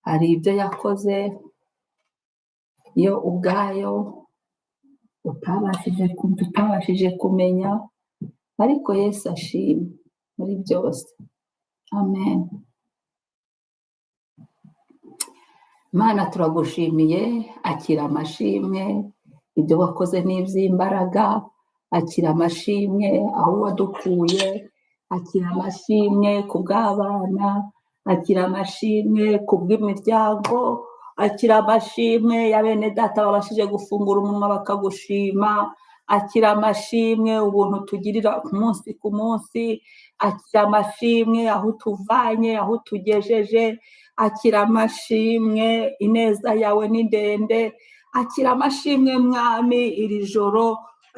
Hari ibyo yakoze yo ubwayo utabashije kumenya, ariko Yesu ashimwe muri byose. Amen. Mana turagushimiye, akira amashimwe, ibyo wakoze ni iby'imbaraga, akira amashimwe aho wadukuye, akira amashimwe ku bw'abana, akira amashimwe ku bw'imiryango, akira amashimwe ya bene data babashije gufungura umunwa bakagushima, akira amashimwe ubuntu tugirira umunsi ku munsi, akira amashimwe aho utuvanye, aho utugejeje, akira amashimwe ineza yawe ni ndende, akira amashimwe mwami iri joro,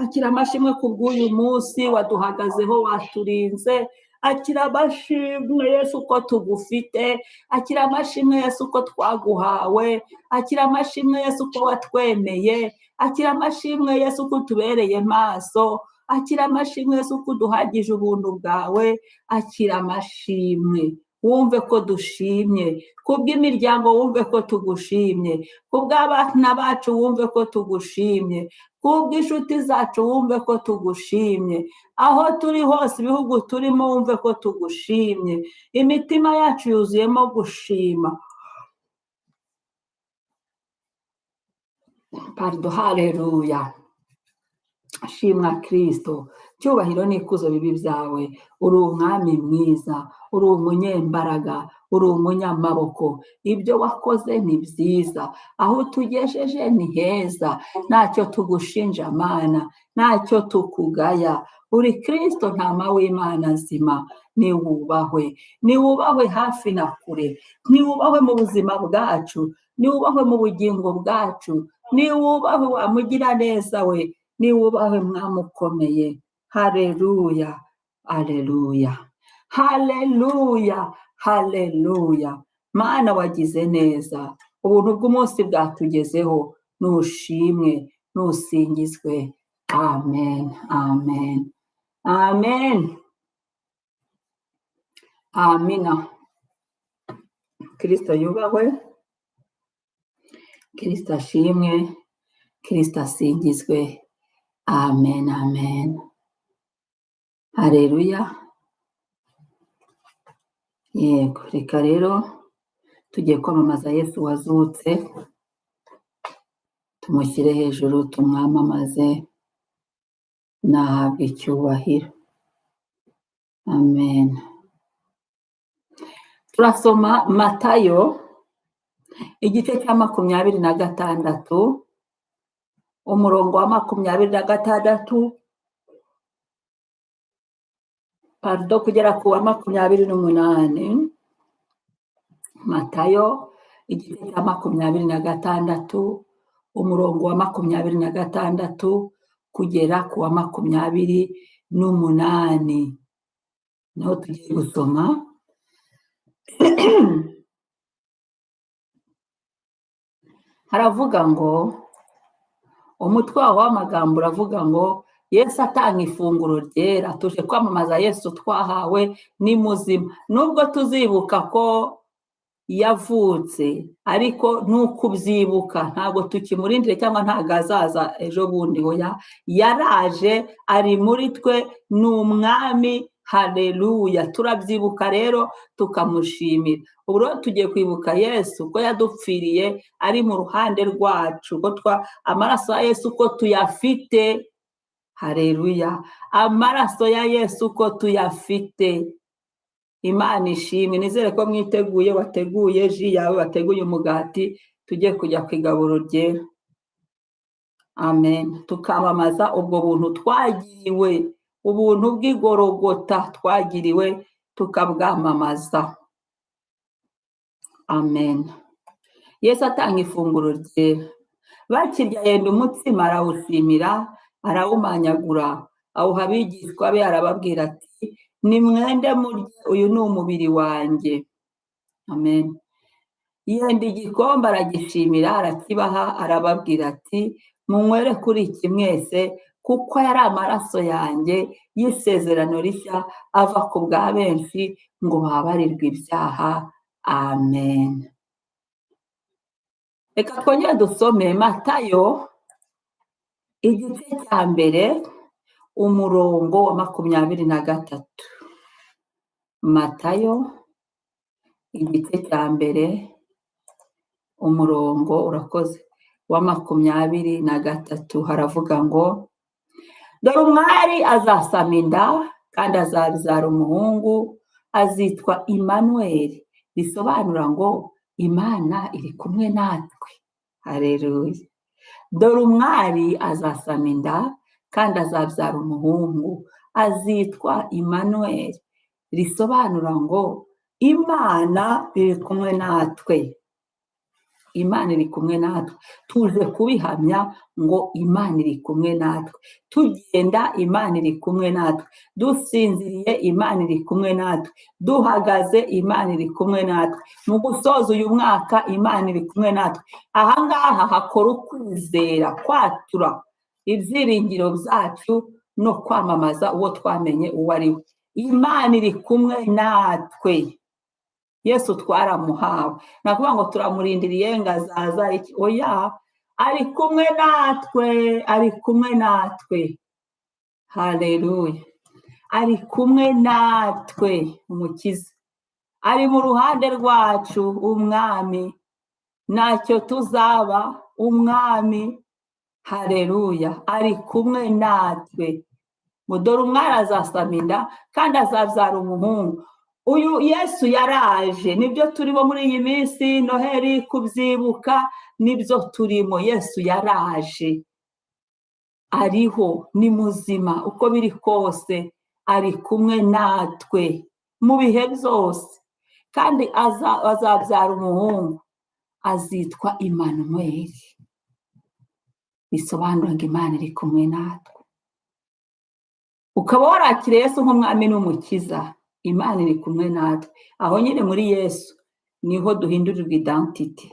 akira amashimwe ku bw'uyu munsi waduhagazeho waturinze, akira amashimwe Yesu ko tugufite, akira amashimwe Yesu ko twaguhawe, akira amashimwe Yesu ko watwemeye, akira amashimwe Yesu ko utubereye maso, akira amashimwe Yesu ko uduhagije ubuntu bwawe, akira amashimwe. Wumve ko dushimye, kubw'imiryango wumve ko tugushimye, kubw'abana bacu wumve ko tugushimye, kubw'inshuti zacu wumve ko tugushimye, aho turi hose ibihugu turimo wumve ko tugushimye, imitima yacu yuzuyemo gushima. Pardon, haleluya. Shimwa Kristo, cyubahiro n'ikuzo bibi byawe. Uri umwami mwiza, uri umunyembaraga, uri umunyamaboko. Ibyo wakoze ni byiza, aho utugejeje ni heza, ntacyo tugushinja Mana, ntacyo tukugaya. Uri Kristo ntama w'Imana nzima, niwubahwe, niwubahwe hafi na kure, niwubahwe mu buzima bwacu, niwubahwe mu bugingo bwacu, niwubahwe wa mugiraneza we, niwubahwe mwami ukomeye. Haleluya, haleluya, haleluya, haleluya. Mana wagize neza, ubuntu bw'umunsi bwatugezeho, nushimwe, nusingizwe. Amen, amen, amen, amina. Kristo yubahwe, Kristo ashimwe, Kristo asingizwe. Amen, amen. Haleluya. Yego, reka rero tugiye kwamamaza Yesu wazutse, tumushyire hejuru, tumwamamaze, nahabwe icyubahiro. Amen. Turasoma Matayo igice cya 26, umurongo wa 26, pardon, kugera ku wa 28. Matayo igice cya 26, umurongo wa 26 kugera ku wa 28. Niho tugiye gusoma. Haravuga ngo, umutwe waho w'amagambo uravuga ngo Yesu atanga ifunguro ryera. Tuje kwamamaza Yesu twahawe, ni muzima. Nubwo tuzibuka ko yavutse, ariko ntukubyibuka, ntabwo tukimurindire cyangwa ntabwo azaza ejo bundi. Hoya, yaraje, ari muri twe, ni umwami. Haleluya. Turabyibuka rero tukamushimira. Ubu rero tugiye kwibuka Yesu ko yadupfiriye ari mu ruhande rwacu, ko amaraso ya Yesu ko tuyafite. Haleluya. Amaraso ya Yesu ko tuyafite. Imana ishimwe. Nizere ko mwiteguye, wateguye ji yawe, wateguye umugati, tujye kujya ku igaburo ryera. Amen. Tukamamaza ubwo buntu twagiriwe, ubuntu bw'igorogota twagiriwe, tukabwamamaza. Amen. Yesu atanga ifunguro ryera. Bakirya yenda umutsima arawushimira, arawumanyagura, awuha abigishwa be, arababwira ati nimwende murye, uyu ni umubiri wanjye. Amen. Yenda igikombe aragishimira, arakibaha, arababwira ati munywere kuri iki mwese, kuko yari amaraso yanjye y'isezerano rishya ava ku bwa benshi ngo bababarirwe ibyaha. Amen. Reka twongere dusome Matayo igice cya 1 umurongo wa 23. Matayo igice cya 1 umurongo urakoze wa 23, haravuga ngo: dore umwari azasama inda kandi azabyara umuhungu, azitwa Imanuweli, bisobanura ngo Imana iri kumwe natwe. Haleluya. Dore umwari azasama inda kandi azabyara umuhungu, azitwa Imanuweli, risobanura ngo Imana iri kumwe natwe. Imana iri kumwe natwe. Tuje kubihamya ngo Imana iri kumwe natwe. Tugenda Imana iri kumwe natwe, dusinziriye Imana iri kumwe natwe, duhagaze Imana iri kumwe natwe, mu gusoza uyu mwaka Imana iri kumwe natwe. Aha ngaha hakora ukwizera, kwatura ibyiringiro byacu no kwamamaza uwo twamenye uwo ari we. Imana iri kumwe natwe. Yesu twaramuhawe, nakuvuga ngo turamurindiriye ngo azaza iki? Oya, ari kumwe natwe, ari kumwe natwe. Haleluya. Ari kumwe natwe, Umukiza ari mu ruhande rwacu, Umwami ntacyo tuzaba, Umwami. Haleluya, ari kumwe natwe. Ngo dore umwari azasama inda kandi azabyara umuhungu. Uyu Yesu yaraje, nibyo turimo muri iyi minsi, Noheli kubyibuka nibyo turimo. Yesu yaraje, ariho, ni muzima, uko biri kose ari kumwe natwe mu bihe byose. Kandi azabyara umuhungu, azitwa Imanuweli, bisobanura ngo Imana iri kumwe natwe. Ukaba warakiriye Yesu nk'umwami n'umukiza, Imana iri kumwe natwe. Aho nyine muri Yesu niho duhindurirwa identité,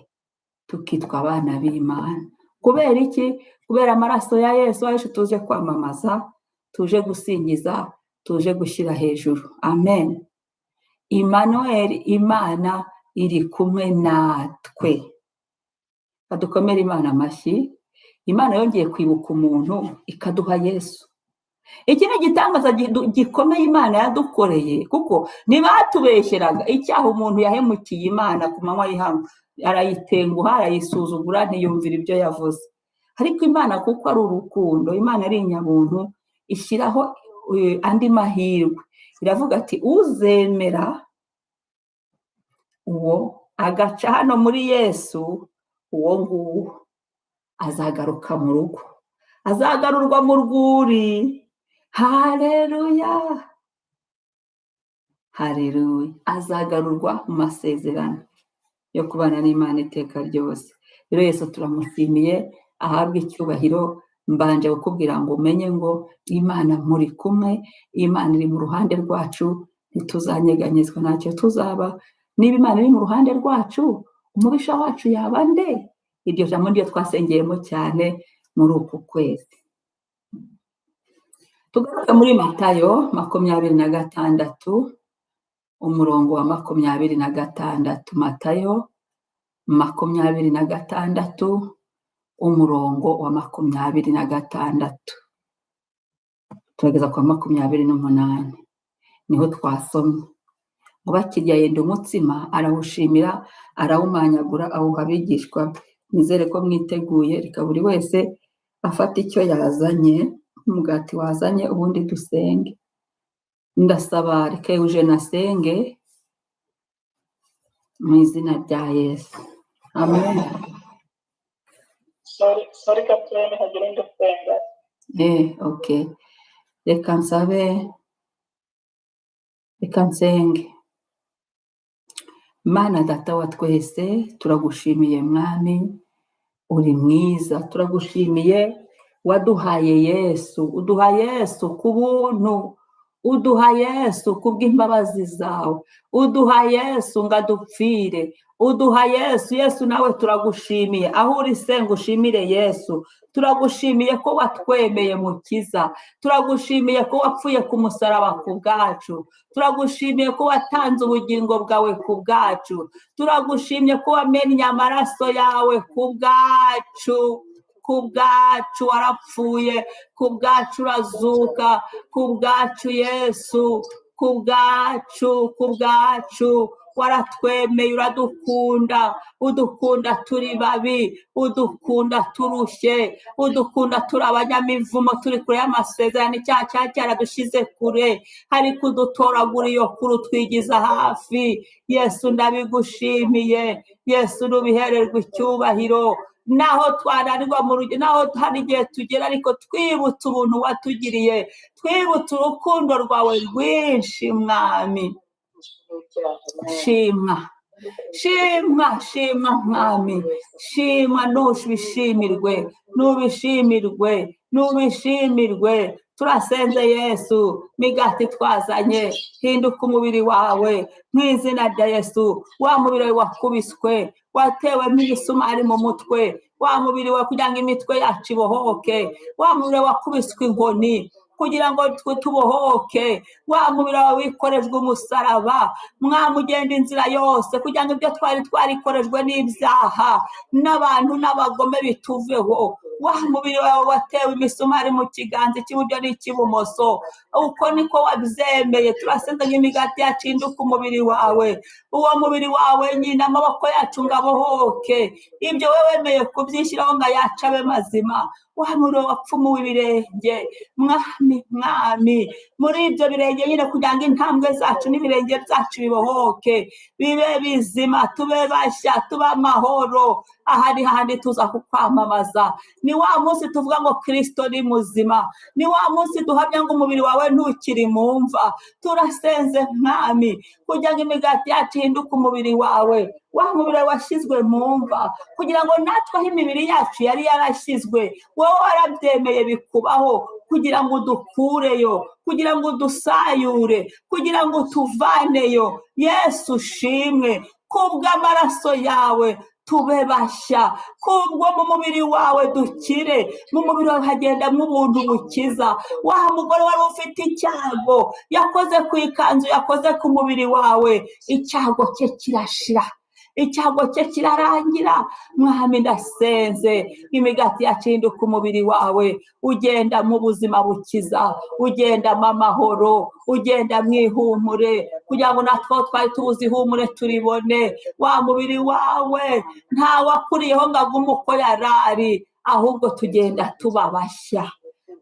tukitwa abana b'Imana. Kubera iki? Kubera amaraso ya Yesu. Aho tuje kwamamaza, tuje gusingiza, tuje gushyira hejuru. Amen. Imanuweli, Imana iri kumwe natwe. Badukomere Imana amashyi. Imana yongeye kwibuka umuntu ikaduha Yesu. Iki ni igitangaza gikomeye Imana yadukoreye, kuko ntibatubeshyeraga. Icyaha umuntu yahemukiye Imana ku manywa y'ihangu, arayitenguha, arayisuzugura, ntiyumvira ibyo yavuze. Ariko Imana, kuko ari urukundo, Imana ari inyabuntu, ishyiraho andi mahirwe. Iravuga ati uzemera uwo agaca hano muri Yesu, uwo nguwo azagaruka mu rugo, azagarurwa mu rwuri. Haleluya, haleluya. Azagarurwa mu masezerano yo kubana n'Imana iteka ryose. Rero Yesu turamushimiye, ahabwe icyubahiro. Mbanje kukubwira ngo umenye ngo Imana muri kumwe, Imana iri mu ruhande rwacu, ntituzanyeganyezwa, ntacyo tuzaba. Niba Imana iri mu ruhande rwacu, umubisha wacu yaba nde? Iryo jambo niryo twasengeyemo cyane muri uku kwezi. Tugaruke muri Matayo 26, umurongo wa 26. Matayo 26, umurongo wa 26 turageza kwa 28, niho twasomye ngo bakirya yenda umutsima, arawushimira, arawumanyagura, awuha abigishwa be. Nizere ko mwiteguye. Reka buri wese afate icyo yazanye, umugati wazanye, ubundi dusenge. Ndasaba reka Eugene asenge mu izina rya Yesu. Amen. Sorry, sorry gatoya, ntihagire undi usenga. Okay, reka nsabe, reka nsenge. Mana Data wa twese, turagushimiye Mwami, uri mwiza. Turagushimiye waduhaye Yesu, uduha Yesu ku buntu, uduha Yesu kubw'imbabazi zawe, uduha Yesu ngo adupfire. Uduha Yesu. Yesu nawe turagushimiye, aho uri senga ushimire Yesu. Turagushimiye ko watwemeye Mukiza, turagushimiye ko wapfuye ku musaraba ku bwacu, turagushimiye ko watanze ubugingo bwawe ku bwacu, turagushimye ko wamennye amaraso yawe ku bwacu. Ku bwacu warapfuye, ku bwacu urazuka, ku bwacu Yesu, ku bwacu, ku bwacu waratwemeye, uradukunda, udukunda turi babi, udukunda turushye, udukunda turi abanyamivumo, turi kure y'amasezerano, icyaha cyari cyaradushyize kure, ariko udutoragura iyo kure utwigiza hafi. Yesu ndabigushimiye, Yesu nubihererwa icyubahiro. Naho twananirwa mu rugendo, naho hari igihe tugera, ariko twibutse ubuntu watugiriye, twibutse urukundo rwawe rwinshi Mwami. Shimwa, shimwa, shimwa Mwami, shimwa, nubishimirwe, nubishimirwe, nubishimirwe. Turasenze Yesu, migati twazanye, hinduka umubiri wawe mu izina rya Yesu. Wa mubiri wawe wakubiswe, watewemo imisumari mu mutwe, wa mubiri wawe kugira ngo imitwe yacu ibohoke, wa mubiri wawe wakubiswe inkoni kugira ngo twe tubohoke, wa mubiri wawe wikorejwe umusaraba, Mwami ugenda inzira yose kugira ngo ibyo twari twarikorejwe n'ibyaha n'abantu n'abagome bituveho. Wa mubiri wawe watewe imisumari mu kiganza cy'iburyo n'icy'ibumoso, uko niko wabyemeye. Turasenze ngo imigati yacu ihinduke umubiri wawe, uwo mubiri wawe nyine, amaboko yacu ngo abohoke, ibyo wowe wemeye kubyishyiraho ngo ayace abe mazima. Wa mubiri wawe wapfumuwe ibirenge, Mwami, Mwami, muri ibyo birenge nyine kugira ngo intambwe zacu n'ibirenge byacu bibohoke, bibe bizima, tube bashya, tube amahoro. Aha ni hahandi tuza kukwamamaza, ni wa munsi tuvuga ngo Kristo ni muzima, ni wa munsi duhamya ngo umubiri wawe ntukiri mu mva. Turasenze Mwami kugira ngo imigati yacu ihinduke umubiri wawe, wa mubiri wawe washyizwe mu mva, kugira ngo natwe aho imibiri yacu yari yarashyizwe, wowe warabyemeye bikubaho, kugira ngo udukureyo, kugira ngo udusayure, kugira ngo utuvaneyo. Yesu ushimwe, kubw'amaraso yawe tube bashya, kubwo mu mubiri wawe dukire, mu mubiri wawe hagendamo ubuntu bukiza. Wa mugore wari ufite icyago yakoze ku ikanzu, yakoze ku mubiri wawe, icyago cye kirashira, icyago cye kirarangira. Mwami ndasenze imigati yacu ihinduka umubiri wawe, ugenda mu buzima bukiza, ugendamo amahoro, ugenda mu ihumure, kugira ngo natwe aho twari tubuze ihumure turibone. Wa mubiri wawe ntawakuriyeho ngo agume uko yari ari, ahubwo tugenda tuba bashya,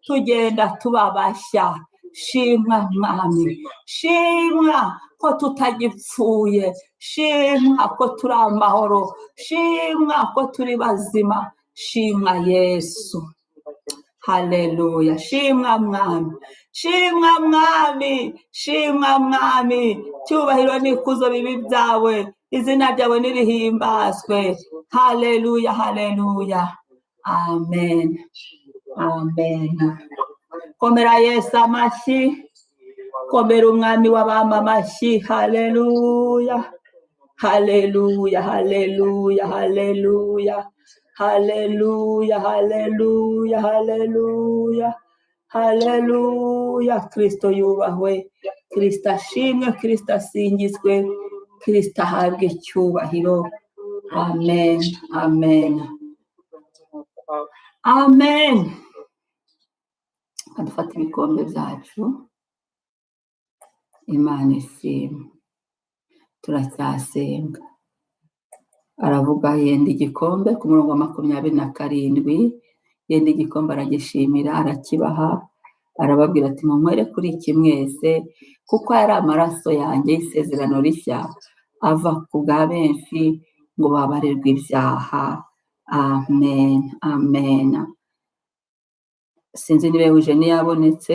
tugenda tuba bashya. Shimwa Mwami, shimwa ko tutagipfuye, shimwa ko turi amahoro, shimwa ko turi bazima, shimwa Yesu. Haleluya, shimwa Mwami, shimwa Mwami, shimwa Mwami. Cyubahiro n'ikuzo bibi byawe, izina ryawe nirihimbazwe. Haleluya, haleluya, amen, amen. Komera Yesu amashyi, komera Umwami w'abami amashyi. Haleluya, haleluya, haleluya, haleluya, haleluya, haleluya, haleluya, haleluya. Kristo yubahwe, Kristo ashimwe, Kristo asingizwe, Kristo ahabwe icyubahiro. Amen, amen, amen. Dufate ibikombe byacu. Imana ishimwe, turacyasenga. Aravuga yenda igikombe ku murongo wa 27, yenda igikombe aragishimira, arakibaha, arababwira ati munywere kuri iki mwese, kuko ari amaraso yanjye y'isezerano rishya, ava ku bwa benshi ngo babarirwe ibyaha. Amen, amen. Sinzi niba Eugenie yabonetse.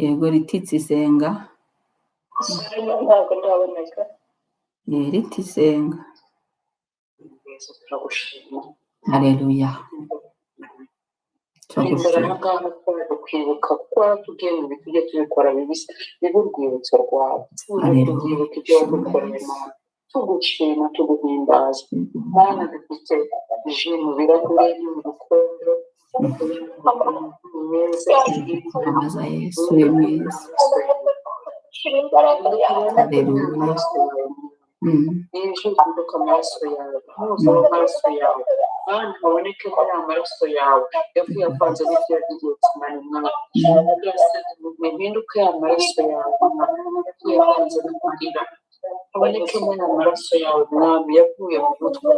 Yego, Rititsi isenga. Ntabwo ndaboneka. Riti isenga. Haleluya. Turi imbere Turagushima. Aha ngaha twaje kwibuka, kuko waratubwiye ngo ibi tujye tubikora bibisi bibe urwibutso rwawe. Tuje Haleluya. kubyibuka ibyo Shima wadukoreye, Yesu. Mana, tugushima, tuguhimbaza. Mana, dufite ji mu birahure no mu bikombe meza. Amaza Yesu uri mwiza. Haleluya. Yinjiye ihinduka amaraso yawe, umwuzure w'amaraso yawe. Mana, habonekemo ya maraso yawe yavuye avanze n'ibyo Getsemani. Mwana, bihinduke ya maraso yawe, Mwami, yavuye avanze n'amarira. Habonekemo ya maraso yawe, Mwami, yavuye mu mutwe.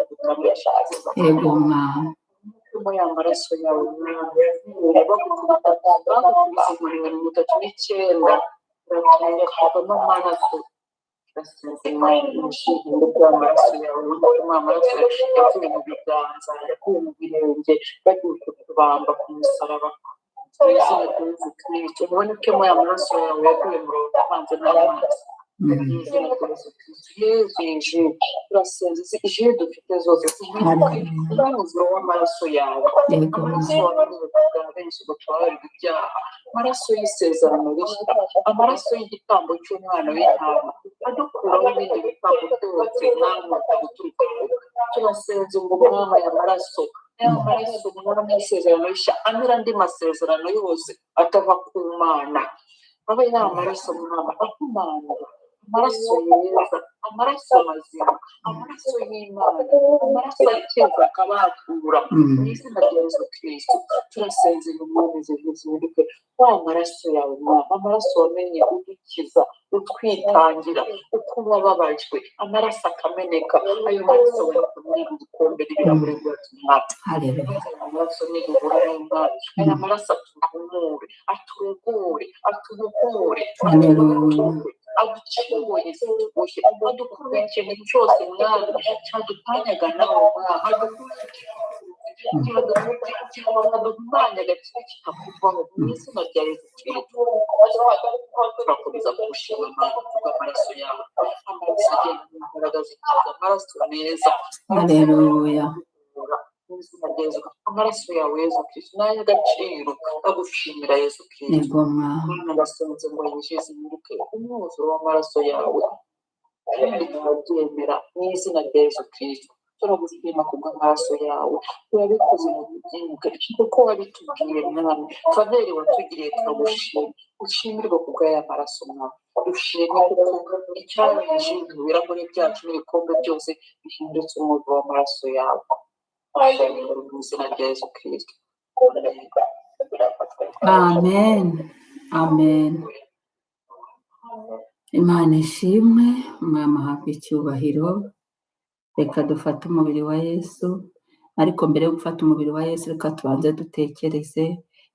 Yego Mwami. Habonekemo ya maraso yawe, Mwami, yavuye bagukubita, bagukubise inkoni 39, havamo amaraso. Hinduka amaraso yawe, habonekemo amaraso yavuye mu biganza, yavuye mu birenge, bagiye kukubamba ku musaraba. Mu izina rya Yesu Kristo, habonekemo ya maraso yawe yavuye mu ruhu avanze n'amazi. Mu izina rya Yesu Kristo, Yezu, iyi ji turasenze, izi ji dufite zose zihinduke Haleluya. umwuzuro w'amaraso yawe, Yego amaraso Mwami. wamenye bwa benshi ngo tubabarirwe ibyaha, amaraso y'isezerano rishya, amaraso y'igitambo cy'umwana w'intama adukuraho ibindi bitambo byose, Mwami, bitaguturukaho. Turasenze ngo, Mwami, aya maraso, aya maraso, Mwami, y'isezerano rishya amira andi masezerano yose atava ku Mana, abe ya maraso, Mwami, ahumanura, amaraso yeza, amaraso mazima, amaraso y'Imana, amaraso akiza akabakura. Mu izina rya Yesu Kristo, turasenze ngo, Mwami, zihinduke wa maraso yawe, Mwami, amaraso wamenye udukiza, utwitangira, uko wababajwe, amaraso akameneka. Ayo maraso aboneka muri ibi bikombe n'ibirahure byacu, Mwami. Haleluya. Aya maraso nibura n'Umwami, aya maraso atuhumure, aturugure, atuhugure, Haleluya. atubature, adukinguye tuboshye, adukure ikintu cyose, Mwami, cyadutanyaga nawe, Mwami, adukure cyaduhumanyaga kiba kitakuvaho. Mu izina rya Yesu Kristo, turakomeza kugushima, Mana, kubw'amaraso yawe, amaraso agenda mu mbaraga zikiza, amaraso meza, amaraso Haleluya. mu izina rya Yesu, amaraso yawe, Yesu Kristo, ni ay'agaciro. Ndagushimira, Yesu Kristo. Yego Mwami. Mana, ndasenze ngo yinjize ihinduke umwuzuro w'amaraso yawe, kandi turabyemera mu izina rya Yesu Kristo. Turagushima kubw'amaraso yawe, urabikoze mu tubyibuke kuko wabitubwiye. Mwami, faveur watugiriye, turagushima. Ushimirwe kubw'aya maraso, Mwami. Dushimye kuko icyabaye mu birahure byacu n'ibikombe byose bihindutse umwuzuro w'amaraso yawe. Ushimirwe mu izina rya Yesu Kristo. Amen. Amen. Imana ishimwe, Umwami ahabwe icyubahiro. Reka dufate umubiri wa Yesu, ariko mbere yo gufata umubiri wa Yesu, reka tubanze dutekereze.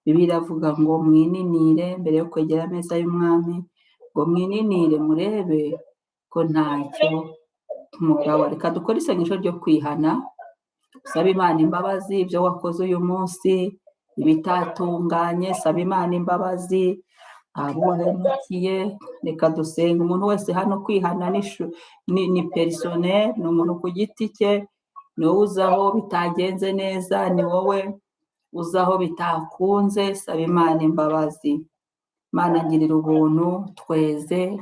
Bibiliya iravuga ngo mwininire mbere yo kwegera ameza y'Umwami, ngo mwininire murebe ko ntacyo tumugawa. Reka dukore isengesho ryo kwihana, usaba Imana imbabazi ibyo wakoze uyu munsi, ibitatunganye, saba Imana imbabazi, abo wahemukiye. Reka dusenga. Umuntu wese hano, kwihana ni personnel, ni umuntu ku giti cye, ni wowe uzi aho bitagenze neza, ni wowe uzi aho bitakunze, saba Imana imbabazi. Imana, ngirira ubuntu, tweze,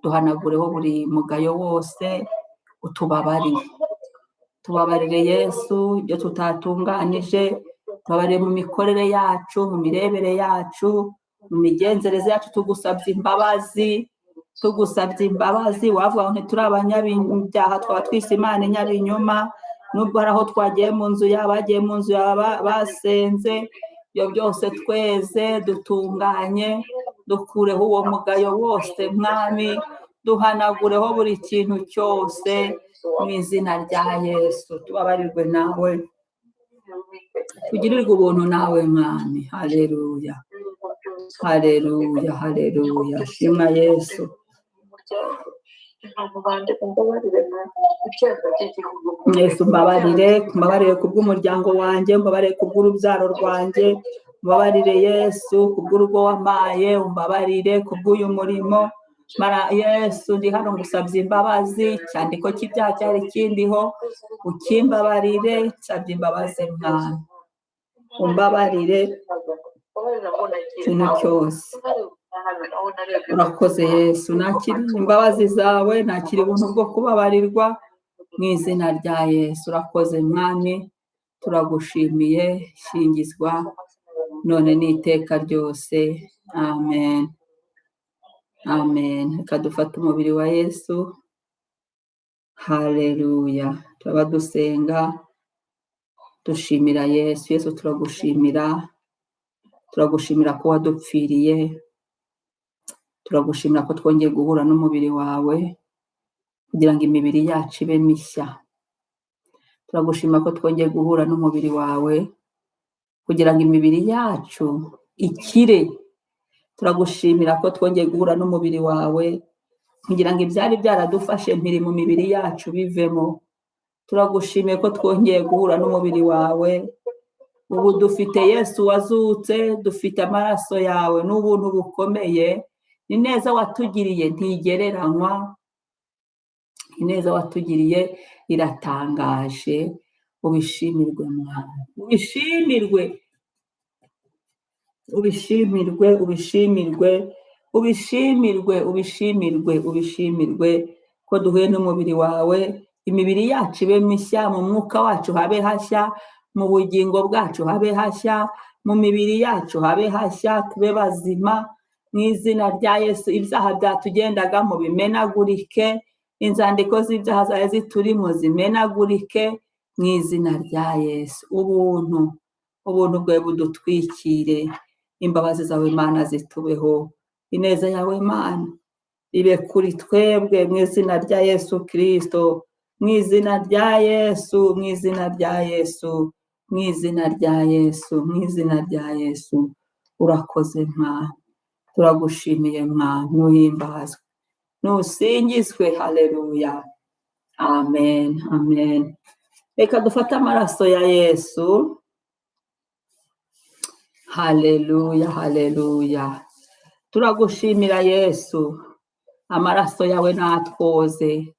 duhanagureho buri mugayo wose, utubabarire. Tubabarire Yesu ibyo tutatunganije, tubabarire mu mikorere yacu, mu mirebere yacu, mu migenzereze yacu. Tugusabye imbabazi, tugusabye imbabazi. Wavuga ngo ntituri abanyabyaha, twaba twise Imana inyabinyoma. Nubwo hari aho twagiye mu nzu yawe, bagiye mu nzu yawe basenze, ibyo byose tweze, dutunganye, dukureho uwo mugayo wose, Mwami, duhanagureho buri kintu cyose mu izina rya Yesu. Tubabarirwe nawe, tugirirwe ubuntu nawe, Mwami. Haleluya, haleluya, haleluya. Shimwa Yesu. Yesu, mbabarire, mbabarire kubw'umuryango wanjye, mbabarire kubw'urubyaro rwanjye, mbabarire Yesu kubw'urugo wampaye, umbabarire kubw'uyu murimo. Mara Yesu, ndi hano ngusabye imbabazi, icyandiko cy'ibyaha cyari kindiho, ukimbabarire, nsabye imbabazi, Mwami. Umbabarire ikintu cyose. Urakoze Yesu, nakiriye imbabazi zawe, nakiriye ubuntu bwo kubabarirwa mu izina rya Yesu. Urakoze Mwami, turagushimiye, shingizwa none n'iteka ryose. Amen, amen. Reka dufate umubiri wa Yesu. Haleluya. Turaba dusenga dushimira Yesu. Yesu turagushimira, turagushimira ko wadupfiriye, turagushimira ko twongeye guhura n'umubiri wawe kugira ngo imibiri yacu ibe mishya. Turagushima ko twongeye guhura n'umubiri wawe kugira ngo imibiri yacu ikire. Turagushimira ko twongeye guhura n'umubiri wawe kugira ngo ibyari byaradufashe mpiri mu mibiri yacu bivemo. Turagushimiye ko twongeye guhura n'umubiri wawe. Ubu dufite Yesu wazutse, dufite amaraso yawe n'ubuntu bukomeye. Ineza watugiriye ntigereranywa, ineza watugiriye iratangaje. Ubishimirwe Mwami, ubishimirwe, ubishimirwe, ubishimirwe, ubishimirwe, ubishimirwe, ubishimirwe ko duhuye n'umubiri wawe. Imibiri yacu ibe mishya, mu mwuka wacu habe hashya, mu bugingo bwacu habe hashya, mu mibiri yacu habe hashya, tube bazima mu izina rya Yesu. Ibyaha byatugendagamo bimenagurike, inzandiko z'ibyaha zari ziturimo zimenagurike mu izina rya Yesu. Ubuntu, ubuntu bwawe budutwikire, imbabazi zawe Mana zitubeho, ineza yawe Mana ibe kuri twebwe mu izina rya Yesu Kristo, mu izina rya Yesu, mu izina rya Yesu, mu izina rya Yesu, mu izina rya Yesu. Urakoze Mwami, turagushimiye Mwami, nuhimbazwe, nusingizwe. Haleluya, amen, amen. Reka dufate amaraso ya Yesu. Haleluya, haleluya. Turagushimira Yesu, amaraso yawe natwoze.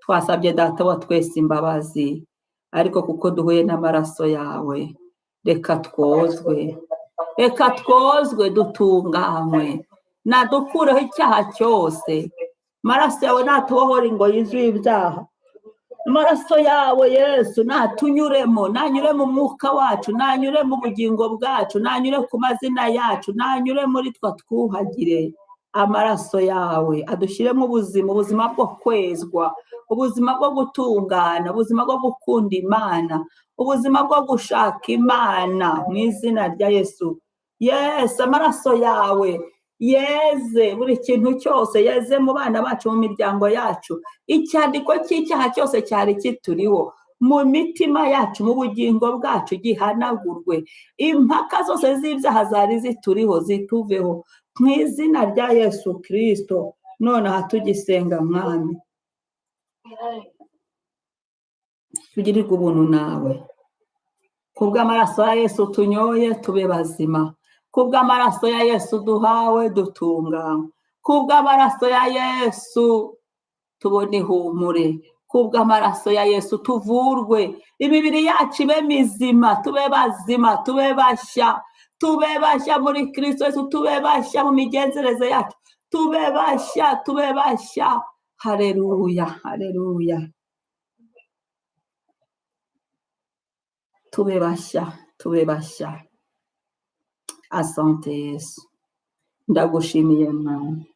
Twasabye Data wa twese imbabazi, ariko kuko duhuye n'amaraso yawe, reka twozwe, reka twozwe dutunganywe, nadukureho icyaha cyose. Amaraso yawe natubohora ingoyi z'ibyaha. Amaraso yawe Yesu natunyuremo, nanyure mu mwuka wacu, nanyure mu bugingo bwacu, nanyure ku mazina yacu, nanyure muri twa, twuhagire. Amaraso yawe adushyiremo ubuzima, ubuzima bwo kwezwa, ubuzima bwo gutungana, ubuzima bwo gukunda Imana, ubuzima bwo gushaka Imana mu izina rya Yesu. Yesu, amaraso yawe yeze buri kintu cyose, yeze mu bana bacu, mu miryango yacu, icyandiko cy'icyaha cyose cyari kituriho mu mitima yacu, mu bugingo bwacu gihanagurwe. Impaka zose z'ibyaha zari zituriho zituveho mu izina rya Yesu Kristo. Nonaha tugisenga Mwami, tugirirwe ubuntu nawe. Kubw'amaraso ya Yesu tunyoye tube bazima, kubw'amaraso ya Yesu duhawe dutunganywe, kubw'amaraso ya Yesu tubone ihumure, kubw'amaraso ya Yesu tuvurwe, imibiri yacu ibe mizima, tube bazima, tube bashya, tube bashya muri Kristo Yesu, tube bashya mu migenzereze yacu, tube bashya, tube bashya. Haleluya, haleluya. Tube bashya, tube bashya. Asante Yesu, ndagushimiye Mwami,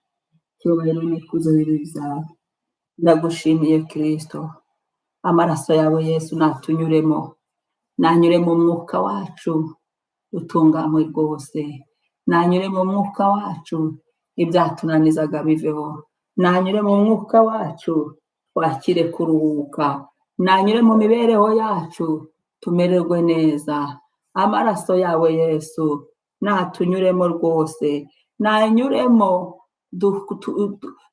icyubahiro n'ikuzo biri byawe. Ndagushimiye Kristo, amaraso yawe Yesu natunyuremo, nanyure mu mwuka wacu utunganywe rwose, nanyure mu mwuka wacu ibyatunanizaga biveho, nanyure mu mwuka wacu twakire kuruhuka, nanyure mu mibereho yacu tumererwe neza. Amaraso yawe Yesu natunyuremo rwose, nanyuremo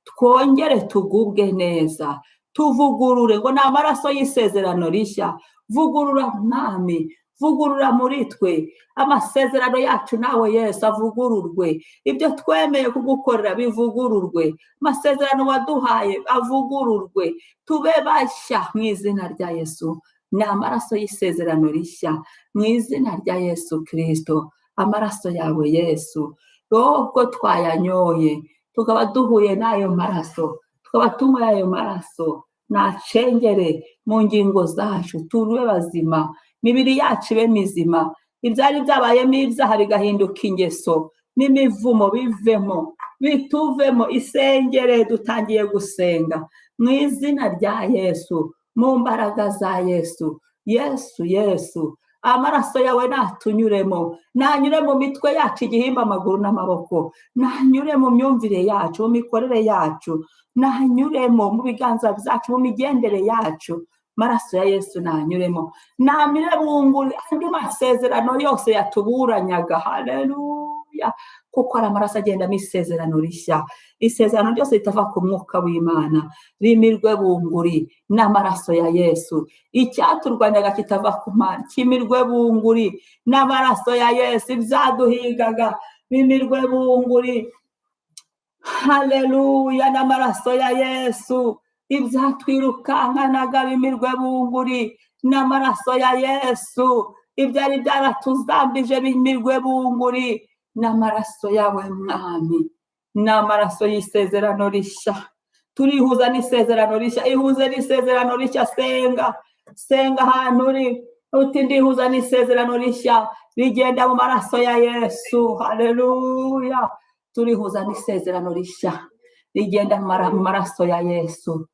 twongere tugubwe neza, tuvugurure ngo ni amaraso y'isezerano rishya. Vugurura Mwami, vugurura muri twe amasezerano yacu nawe Yesu avugururwe, ibyo twemeye kugukorera bivugururwe, amasezerano waduhaye avugururwe, tube bashya mu izina rya Yesu. Ni amaraso y'isezerano rishya mu izina rya Yesu Kirisito. Amaraso yawe Yesu, ubwo twayanyoye tukaba duhuye n'ayo maraso, tukaba tunywa ayo maraso, nacengere mu ngingo zacu, tube bazima, imibiri yacu ibe mizima, ibyari byabayemo ibyaha bigahinduka ingeso n'imivumo bivemo, bituvemo. Isengere, dutangiye gusenga mu izina rya Yesu, mu mbaraga za Yesu. Yesu, Yesu, amaraso yawe natunyuremo, nanyure mu mitwe yacu, igihimba, amaguru n'amaboko, nanyure mu myumvire yacu, mu mikorere yacu, nanyuremo mu biganza byacu, mu migendere yacu. Maraso ya Yesu nanyuremo, namire bunguri andi masezerano yose yatuburanyaga. Haleluya! Kuko ari amaraso agendamo isezerano rishya. Isezerano ryose ritava ku mwuka w'Imana rimirwe bunguri n'amaraso ya Yesu. Icyaturwanyaga kitava ku Mana kimirwe bunguri n'amaraso ya Yesu. Ibyaduhigaga bimirwe bunguri, haleluya, n'amaraso ya Yesu. Ibyatwirukankanaga bimirwe bunguri n'amaraso ya Yesu. Ibyari byaratuzambije bimirwe bunguri n'amaraso yawe Mwami, n'amaraso y'isezerano rishya. Turihuza n'isezerano rishya. Ihuze n'isezerano rishya. Senga, senga ahantu uri uti: "Ndihuza n'isezerano rishya rigenda mu maraso ya Yesu." Haleluya! Turihuza n'isezerano rishya rigenda mu maraso ya Yesu.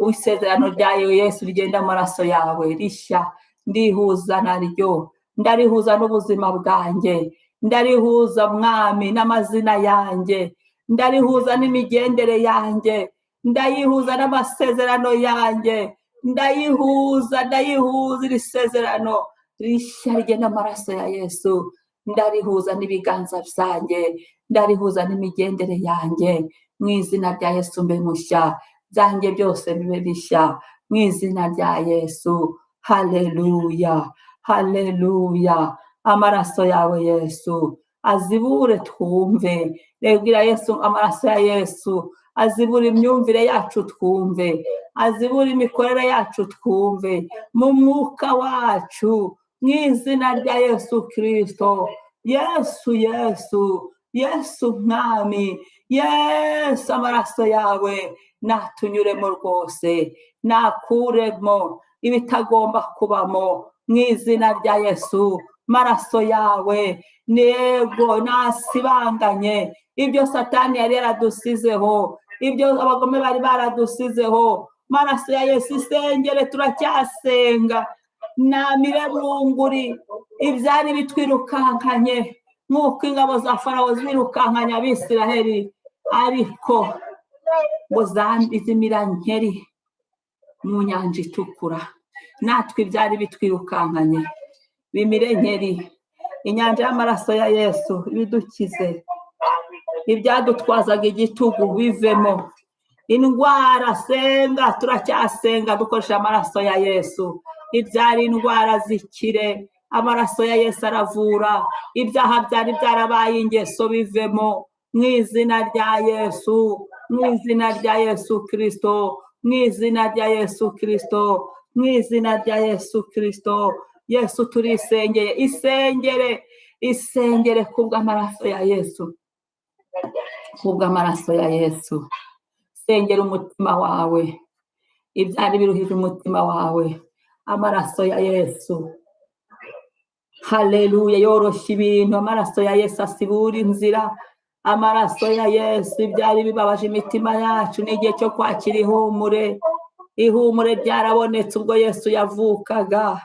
Isezerano rya Yesu rigenda mu maraso yawe rishya, ndihuza naryo, ndarihuza n'ubuzima bwanjye, ndarihuza Mwami n'amazina yanjye, ndarihuza n'imigendere yanjye, ndayihuza n'amasezerano yanjye, ndayihuza, ndayihuza. Iri sezerano rishya rigenda amaraso ya Yesu, ndarihuza n'ibiganza byanjye, ndarihuza n'imigendere yanjye mu izina rya Yesu. Mbe mushya, byanjye byose bibe bishya mu izina rya Yesu. Haleluya, haleluya! Amaraso yawe Yesu azibure twumve. Rebwira Yesu, amaraso ya Yesu azibura imyumvire yacu twumve, azibura imikorere yacu twumve, mu mwuka wacu, mu izina rya Yesu Kirisito. Yesu, Yesu, Yesu Mwami Yesu, amaraso yawe natunyuremo rwose, nakuremo ibitagomba kubamo mu izina rya Yesu. Maraso yawe nego nasibanganye ibyo Satani yari yaradusizeho, ibyo abagome bari baradusizeho. Maraso ya Yesu, isengere, turacyasenga, namire bunguri ibyari bitwirukankanye nk'uko ingabo za Farawo zirukankanya Abisiraheli, ariko ngo zimira nkeri mu Nyanja Itukura. Natwe ibyari bitwirukankanye bimire nkeri, inyanja y'amaraso ya Yesu ibidukize. Ibyadutwazaga igitugu bivemo, indwara. Senga, turacyasenga dukoresha amaraso ya Yesu. Ibyari indwara zikire, amaraso ya Yesu aravura. Ibyaha byari byarabaye ingeso bivemo mu izina rya Yesu, mu izina rya Yesu Kirisito, mu izina rya Yesu Kirisito, mu izina rya Yesu Kirisito. Yesu, turisengeye. Isengere, isengere kubw'amaraso ya Yesu, kubw'amaraso ya Yesu. Sengera umutima wawe, ibyari biruhije umutima wawe, amaraso ya Yesu, haleluya, yoroshya ibintu. Amaraso ya Yesu asibura inzira. Amaraso ya Yesu, ibyari bibabaje imitima yacu, ni igihe cyo kwakira ihumure. Ihumure ryarabonetse ubwo Yesu yavukaga.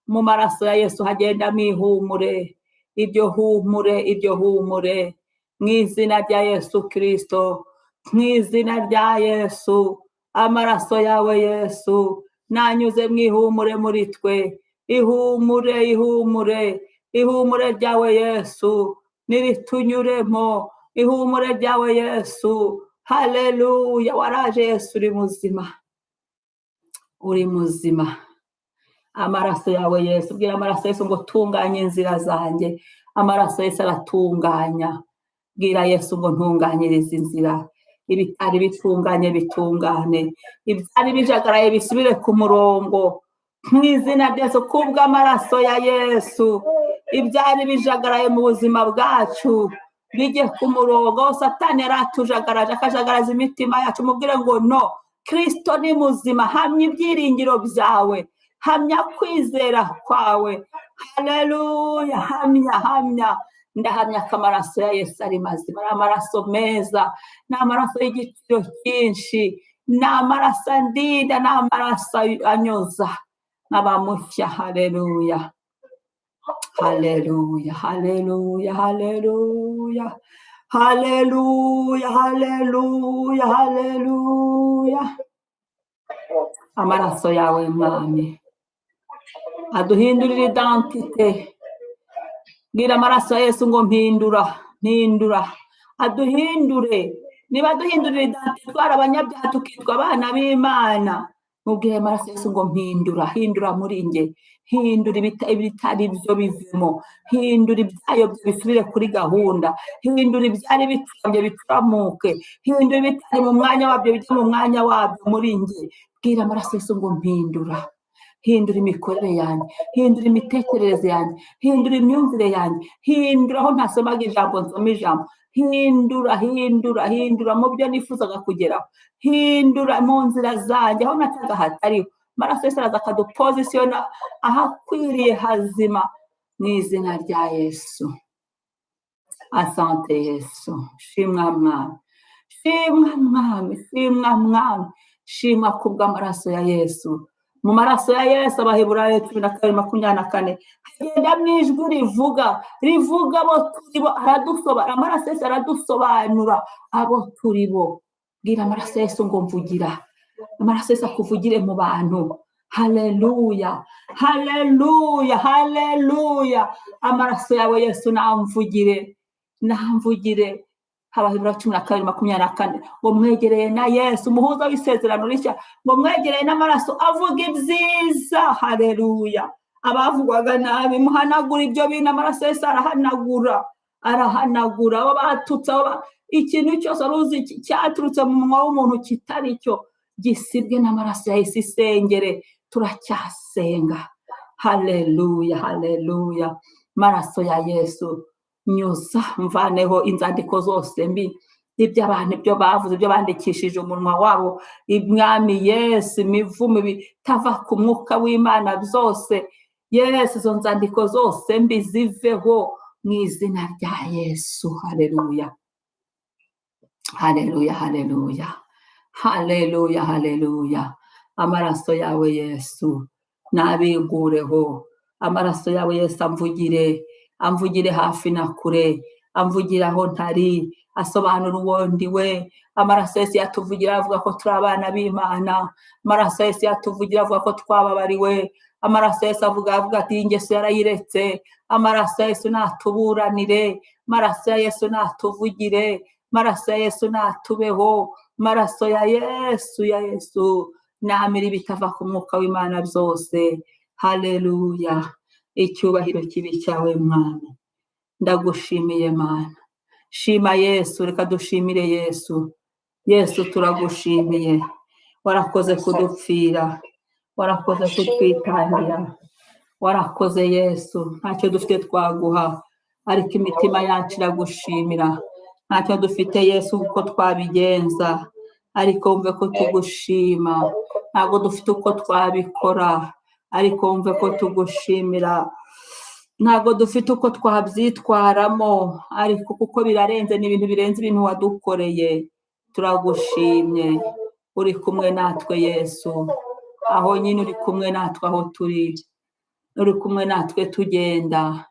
Mu maraso ya Yesu hagendamo ihumure. Iryo humure, iryo humure, mu izina rya Yesu Kirisito, mu izina rya Yesu. Amaraso yawe Yesu nanyuze mu ihumure muri twe. Ihumure, ihumure, ihumure ryawe Yesu niritunyuremo. Ihumure ryawe Yesu, haleluya! Waraje Yesu, uri muzima, uri muzima. Amaraso yawe Yesu, bwira amaraso Yesu ngo: "Tunganye inzira zanjye." Amaraso Yesu aratunganya. Bwira Yesu ngo: "Ntunganyirize inzira, ibitari bitunganye bitungane, ibyari bijagaraye bisubire ku murongo." Mu izina rya Yesu, kubw'amaraso ya Yesu, ibyari bijagaraye mu buzima bwacu bijye ku murongo. Satani yaratujagaraje, akajagaraza imitima yacu. Mubwire ngo no, Kristo ni muzima. Hamya ibyiringiro byawe, hamya kwizera kwawe. Haleluya! Hamya, hamya. Ndahamya ko amaraso ya Yesu ari mazima, ari amaraso meza, ni amaraso y'igiciro cyinshi, ni amaraso andinda, ni amaraso anyoza nk'abamushya. Haleluya, haleluya, haleluya, haleluya, haleluya, haleluya, haleluya. Amaraso yawe, Mwami, aduhindurire identité. Bwira amaraso ya Yesu ngo mpindura, mpindura, aduhindure. Niba aduhindurira identité, twari abanyabyaha tukitwa abana b'Imana. Mubwire amaraso ya Yesu ngo mpindura, hindura muri nge, hindura ibitari byo bivemo, hindura ibyayobye bisubire kuri gahunda, hindura ibyari bicuramye bicuramuke, hindura ibitari mu mwanya wabyo bijye mu mwanya wabyo muri nge. Bwira amaraso ya Yesu ngo mpindura, hindura imikorere yanjye, hindura imitekerereze yanjye, hindura imyumvire yanjye, hindura aho ntasomaga ijambo nsoma ijambo, hindura, hindura, hindura mu byo nifuzaga kugeraho, hindura mu nzira zanjye aho nacaga hatariho. Amaraso Yesu araza akadupozisiyona ahakwiriye hazima, mu izina rya Yesu. Asante Yesu. Shimwa Mwami, shimwa Mwami, shimwa Mwami, shimwa kubw'amaraso ya Yesu. Mu maraso ya Yesu, Abaheburayo 12:24, hagenda mu ijwi rivuga abo turi bo. Aradusobanura, amaraso Yesu aradusobanura abo turi bo. Bwira amaraso Yesu ngo mvugira. Amaraso Yesu akuvugire mu bantu. Haleluya, haleluya, haleluya. Amaraso yawe Yesu namvugire, namvugire. Abaheburayo 12:24 ngo mwegereye na Yesu umuhuza w'isezerano rishya, ngo mwegereye n'amaraso avuga ibyiza. Haleluya! Abavugwaga nabi, muhanagura ibyo bintu. Amaraso Yesu arahanagura, arahanagura abo batutse, ikintu cyose wari uzi cyaturutse mu munwa w'umuntu kitari cyo, gisibwe n'amaraso ya Yesu. Isengere, turacyasenga. Haleluya, haleluya. Maraso ya Yesu, nyuza, mvaneho inzandiko zose mbi, iby'abantu, ibyo bavuze, ibyo bandikishije umunwa wabo. Mwami Yesu, imivumo bitava ku mwuka w'Imana byose, Yesu, izo nzandiko zose mbi ziveho mu izina rya Yesu. Haleluya, haleluya, haleluya, haleluya, haleluya. Amaraso yawe Yesu nabingureho. Amaraso yawe Yesu amvugire, amvugire hafi na kure, amvugire aho ntari, asobanura uwo ndi we. Amaraso Yesu yatuvugira avuga ko turi abana b'Imana. Amaraso Yesu yatuvugira avuga ko twababariwe. Amaraso Yesu avuga ati iyi ngeso yarayiretse. Amaraso ya Yesu natuburanire. Amaraso ya Yesu natuvugire. Amaraso ya Yesu natubeho. Amaraso ya Yesu, ya Yesu, namira ibitava ku mwuka w'Imana byose. Haleluya! Icyubahiro kibi cyawe, Mwami. Ndagushimiye Mana. Shima Yesu. Reka dushimire Yesu. Yesu, turagushimiye, warakoze kudupfira, warakoze kutwitangira, warakoze Yesu. Ntacyo dufite twaguha, ariko imitima yacu iragushimira. Ntacyo dufite Yesu uko twabigenza, ariko wumve ko tugushima. Ntabwo dufite uko twabikora, ariko wumve ko tugushimira. Ntabwo dufite uko twabyitwaramo, ariko kuko birarenze, ni ibintu birenze ibintu wadukoreye. Turagushimye, uri kumwe natwe Yesu. Aho nyine uri kumwe natwe, aho turi uri kumwe natwe, tugenda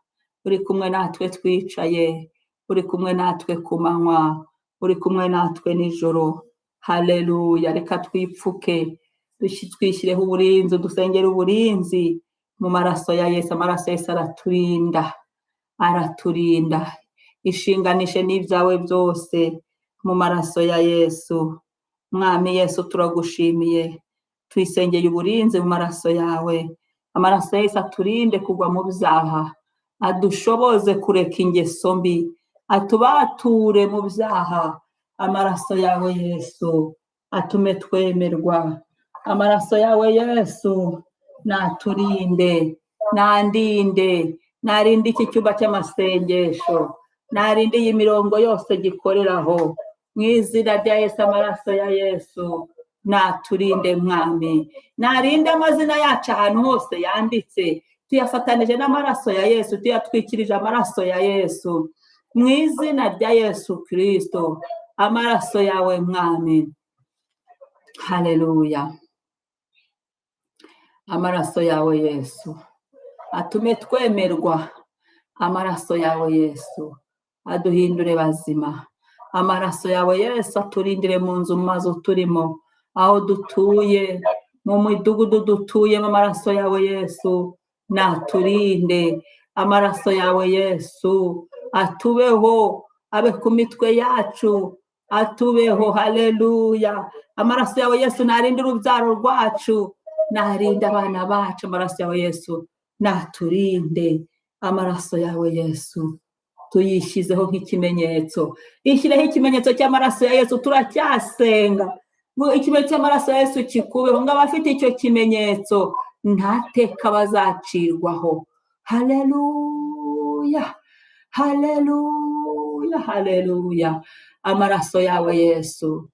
uri kumwe natwe, twicaye uri kumwe natwe, ku manywa uri kumwe natwe, nijoro. Haleluya! Reka twipfuke, twishyireho uburinzi, dusengere uburinzi mu maraso ya Yesu. Amaraso ya Yesu araturinda, araturinda. Ishinganishe n'ibyawe byose mu maraso ya Yesu. Mwami Yesu, turagushimiye, twisengeye uburinzi mu maraso yawe. Amaraso ya Yesu aturinde kugwa mu byaha, adushoboze kureka ingeso mbi, atubature mu byaha. Amaraso yawe Yesu atume twemerwa. Amaraso yawe Yesu Naturinde, nandinde, narinde iki cyumba cy'amasengesho, narinde iyi mirongo yose gikoreraho. Mu izina rya Yesu, amaraso ya Yesu naturinde Mwami, narinde amazina yacu ahantu hose yanditse, tuyafatanije n'amaraso ya Yesu, tuyatwikirije amaraso ya Yesu. Mu izina rya Yesu Kristo, amaraso yawe Mwami. Haleluya. Amaraso yawe Yesu atume twemerwa, amaraso yawe Yesu aduhindure bazima, amaraso yawe Yesu aturindire mu nzu, mu mazu turimo, aho dutuye, mu midugudu dutuyemo. Amaraso yawe Yesu naturinde, amaraso yawe Yesu atubeho, abe ku mitwe yacu, atubeho. Haleluya. Amaraso yawe Yesu narinde urubyaro rwacu, narinde abana bacu. Amaraso yawe Yesu naturinde, amaraso yawe Yesu tuyishyizeho nk'ikimenyetso. Ishyireho ikimenyetso cy'amaraso ya Yesu. Turacyasenga ngo ikimenyetso cy'amaraso ya Yesu kikubeho, ngo abafite icyo kimenyetso nta teka bazacirwaho. Haleluya, haleluya, haleluya. Amaraso yawe Yesu,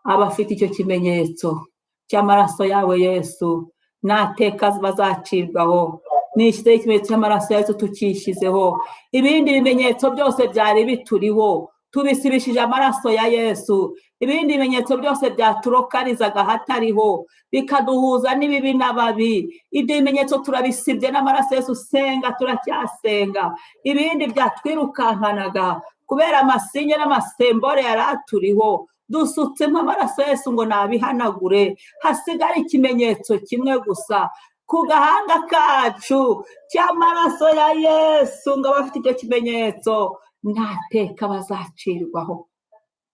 abafite icyo kimenyetso cy'amaraso yawe Yesu nta teka bazacirwaho. Nishyizeho ikimenyetso cy'amaraso ya Yesu, tukishyizeho. Ibindi bimenyetso byose byari bituriho tubisibishije amaraso ya Yesu. Ibindi bimenyetso byose byaturokarizaga ahatariho, bikaduhuza n'ibibi n'ababi, ibyo bimenyetso turabisibye n'amaraso ya Yesu. Senga, turacyasenga. Ibindi byatwirukankanaga kubera amasinye n'amasembore yari aturiho, dusutsemo amaraso ya Yesu ngo nabihanagure, hasigare ikimenyetso kimwe gusa ku gahanga kacu cy'amaraso ya Yesu, ngo abafite icyo kimenyetso nta teka bazacirwaho.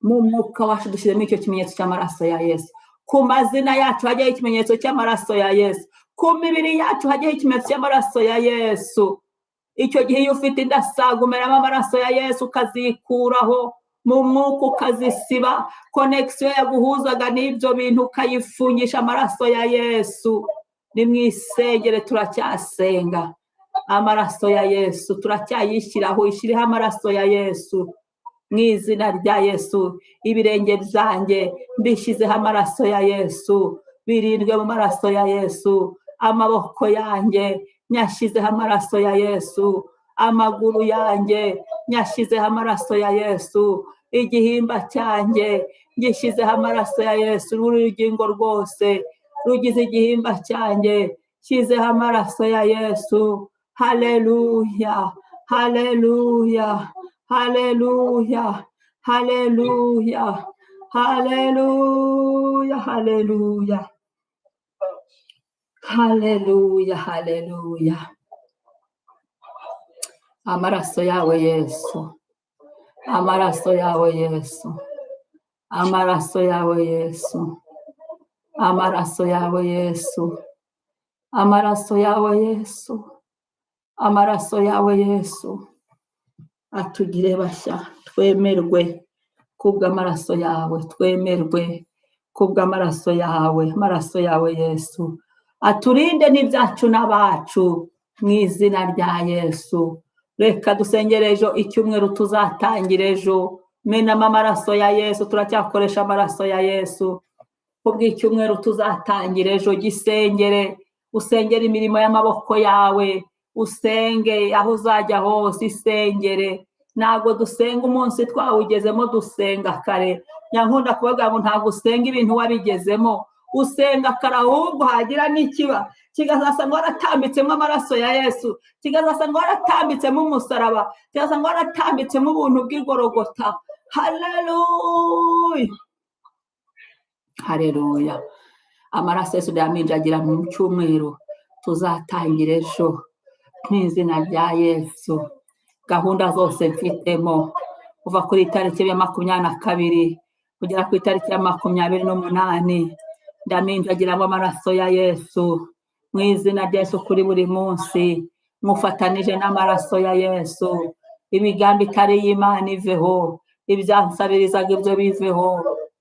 Mu mwuka wacu dushyizemo icyo kimenyetso cy'amaraso ya Yesu. Ku mazina yacu hajyaho ikimenyetso cy'amaraso ya Yesu. Ku mibiri yacu hajyaho ikimenyetso cy'amaraso ya Yesu. Icyo gihe iyo ufite indasago, umeramo amaraso ya Yesu ukazikuraho mu mwuka, ukazisiba. Connexion yaguhuzaga n'ibyo bintu ukayifungisha amaraso ya Yesu. Ni mwisengere, turacyasenga. Amaraso ya Yesu turacyayishyiraho. Ishyireho amaraso ya Yesu mu izina rya Yesu. Ibirenge byanjye mbishyizeho amaraso ya Yesu, birindwe mu maraso ya Yesu. Amaboko yanjye nyashyizeho amaraso ya Yesu. Amaguru yanjye nyashyizeho amaraso ya Yesu. Igihimba cyanjye ngishyizeho amaraso ya Yesu. Urugingo rwose rugize igihimba cyanjye shyizeho amaraso ya Yesu. Haleluya, haleluya, haleluya, haleluya, haleluya, haleluya, haleluya, haleluya. Amaraso yawe Yesu, amaraso yawe Yesu, amaraso yawe Yesu, amaraso yawe Yesu, amaraso yawe Yesu, amaraso yawe Yesu atugire bashya, twemerwe kubw'amaraso yawe, twemerwe kubw'amaraso yawe. Amaraso yawe Yesu aturinde n'ibyacu n'abacu mu izina rya Yesu. Reka dusengere ejo, icyumweru tuzatangira ejo. Menamo amaraso ya Yesu, turacyakoresha amaraso ya Yesu kubw'icyumweru tuzatangira ejo. Gisengere, usengere imirimo y'amaboko yawe, usenge aho uzajya hose, isengere. Ntabwo dusenga umunsi twawugezemo, dusenga kare. Nyankunda kubabwira ngo ntabwo usenga ibintu wabigezemo, usenga kare. Ahubwo hagira n'ikiba kigazasanga waratambitsemo amaraso ya Yesu, kigazasanga waratambitsemo umusaraba, kigasanga waratambitsemo ubuntu bw'igorogota. Haleluya, haleluya. Amaraso Yesu ndayaminjagira mu cyumweru tuzatangira ejo mu izina rya Yesu. Gahunda zose mfitemo kuva kuri tariki ya 22 kugera ku itariki ya 28, ndaminjagiramo amaraso ya Yesu mu izina rya Yesu. Kuri buri munsi mufatanije n'amaraso ya Yesu. Imigambi itari y'Imana iveho, ibyansabirizaga ibyo biveho,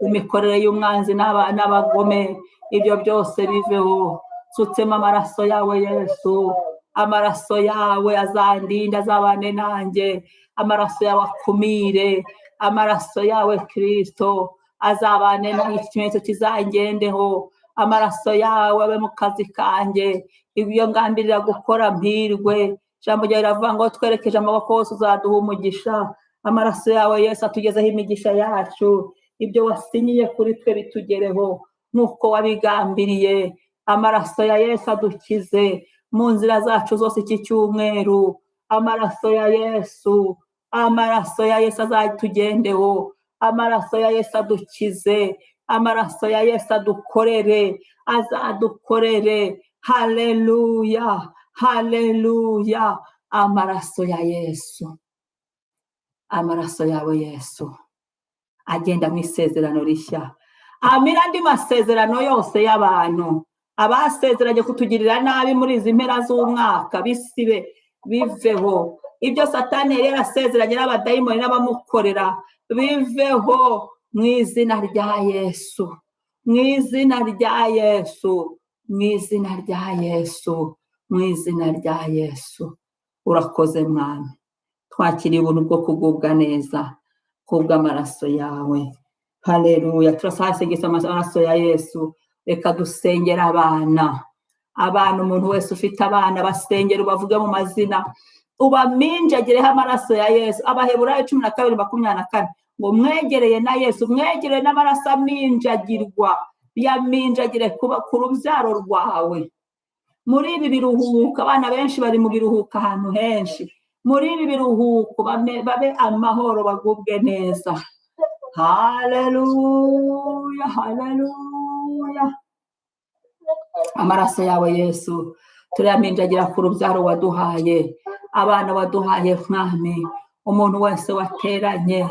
imikorere y'umwanzi n'abagome ibyo byose biveho. Nsutsemo amaraso yawe Yesu, amaraso yawe azandinde, azabane nanjye, amaraso yawe akumire, amaraso yawe Kristo azabane nanjye, iki kimenyetso kizangendeho, amaraso yawe abe mu kazi kanjye, ibyo ngambirira gukora mpirwe. Ijambo ryawe riravuga ngo twerekeje amaboko hose uzaduha umugisha. Amaraso yawe Yesu atugezeho imigisha yacu, ibyo wasinyiye kuri twe bitugereho nk'uko wabigambiriye. Amaraso ya Yesu adukize mu nzira zacu zose iki cyumweru. Amaraso ya Yesu, amaraso ya Yesu azatugendeho, amaraso ya Yesu adukize, amaraso ya Yesu adukorere, azadukorere. Haleluya, haleluya. Amaraso ya Yesu, amaraso yawe Yesu agenda mu isezerano rishya, amira andi masezerano yose y'abantu abasezeranye kutugirira nabi muri izi mpera z'umwaka, bisibe biveho. Ibyo Satani yari yarasezeranye n'abadayimoni n'abamukorera biveho mu izina rya Yesu, mu izina rya Yesu, mu izina rya Yesu, mu izina rya Yesu. Urakoze Mwami, twakiriye ubuntu bwo kugubwa neza kubw'amaraso yawe. Haleluya. Turasasengesha amaraso ya Yesu. Reka dusengere abana, abana, umuntu wese ufite abana basengera, ubavuge mu mazina, ubaminjagireho amaraso ya Yesu. Abaheburayo 12:24 ngo mwegereye na Yesu, mwegereye n'amaraso aminjagirwa, yaminjagire ku rubyaro rwawe. Muri ibi biruhuko, abana benshi bari mu biruhuko ahantu henshi, muri ibi biruhuko babe amahoro, bagubwe neza. Haleluya, haleluya. Amaraso yawe Yesu turayaminjagira ku rubyaro waduhaye, abana waduhaye Mwami. Umuntu wese wateranye,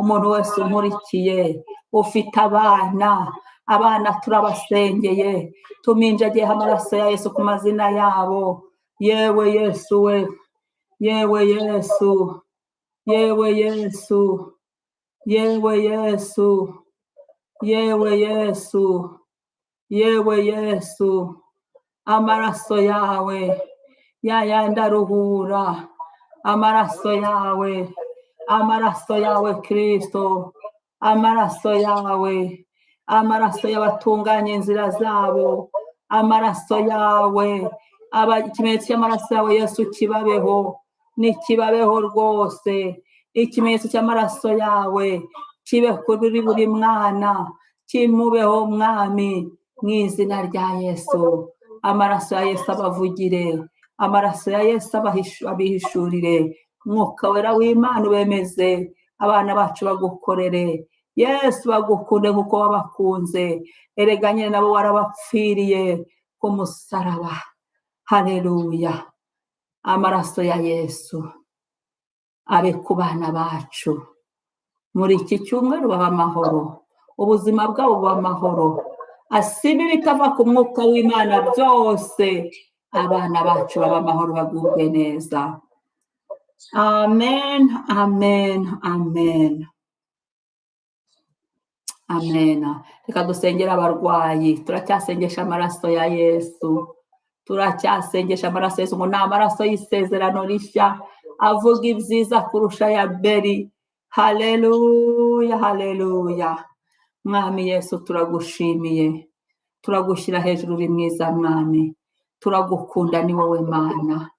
umuntu wese unkurikiye ufite abana, abana turabasengeye, tuminjagiyeho amaraso ya Yesu ku mazina yabo. Yewe Yesu we, yewe Yesu, yewe Yesu, yewe Yesu, yewe Yesu, yewe Yesu, amaraso yawe yayandi aruhura, amaraso yawe, amaraso yawe Kristo, amaraso yawe, amaraso y'abatunganya inzira zabo, amaraso yawe, aba ikimenyetso cy'amaraso yawe Yesu kibabeho, nikibabeho rwose. Ikimenyetso cy'amaraso yawe kibe kuri buri mwana, kimubeho Mwami, mu izina rya Yesu. Amaraso ya Yesu abavugire, amaraso ya Yesu abihishurire, Mwuka Wera w'Imana ubemeze, abana bacu bagukorere Yesu, bagukunde kuko wabakunze. Erega nyine nabo warabapfiriye ku musaraba. Haleluya. Amaraso ya Yesu abe ku bana bacu muri iki cyumweru, baba amahoro, ubuzima bwabo buba amahoro, asibe ibitava ku mwuka w'Imana byose, abana bacu baba amahoro, bagubwe neza. Amen, amen, amen, amen. Reka dusengere abarwayi. Turacyasengesha amaraso ya Yesu, turacyasengesha amaraso ya Yesu, ngo ni amaraso y'isezerano rishya avuga ibyiza kurusha ya Beri. Haleluya, haleluya. Mwami Yesu, turagushimiye, turagushyira hejuru, uri mwiza Mwami, turagukunda, ni wowe Mana,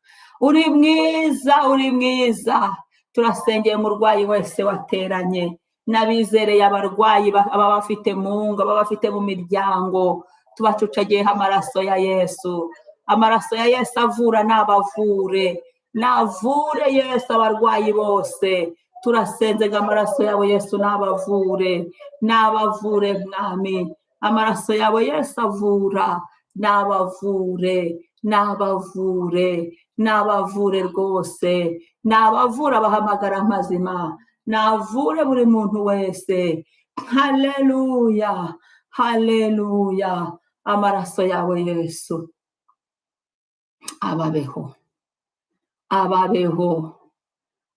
uri mwiza, uri mwiza. Turasengeye umurwayi wese wateranye n'abizereye, abarwayi baba bafite mu ngo, baba bafite mu miryango, tubacucagiyeho amaraso ya Yesu. Amaraso ya Yesu avura, n'abavure, navure Yesu abarwayi bose. Turasenze ngo amaraso yawe Yesu n'abavure, n'abavure Mwami. Amaraso yawe Yesu avura, n'abavure, n'abavure, n'abavure rwose, n'abavura abahamagara amazima, navure buri muntu wese. Haleluya, haleluya. Amaraso yawe Yesu ababeho, ababeho,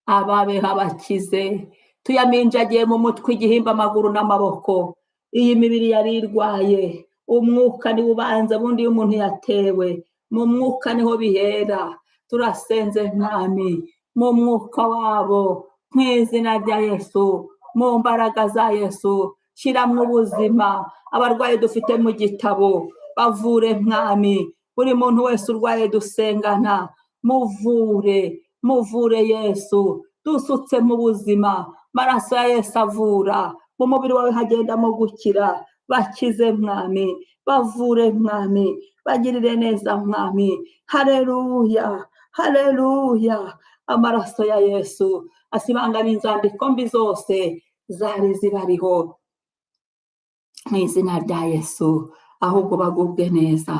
ababeho, abakize. Tuyaminjagiye mu mutwe, igihimba, amaguru n'amaboko. Iyi mibiri yari irwaye, Umwuka niwo ubanza, bundi iyo umuntu yatewe mu mwuka niho bihera. Turasenze Mwami, mu mwuka wabo, mu izina rya Yesu, mu mbaraga za Yesu, shyiramo ubuzima. Abarwayi dufite mu gitabo bavure Mwami, buri muntu wese urwaye dusengana muvure, muvure Yesu, dusutse mu buzima, maraso ya Yesu avura, mu mubiri wawe hagendamo gukira, bakize Mwami, bavure Mwami, bagirire neza Mwami. Haleluya, haleluya. Amaraso ya Yesu asibangana inzandiko mbi zose zari zibariho mu izina rya Yesu, ahubwo bagubwe neza,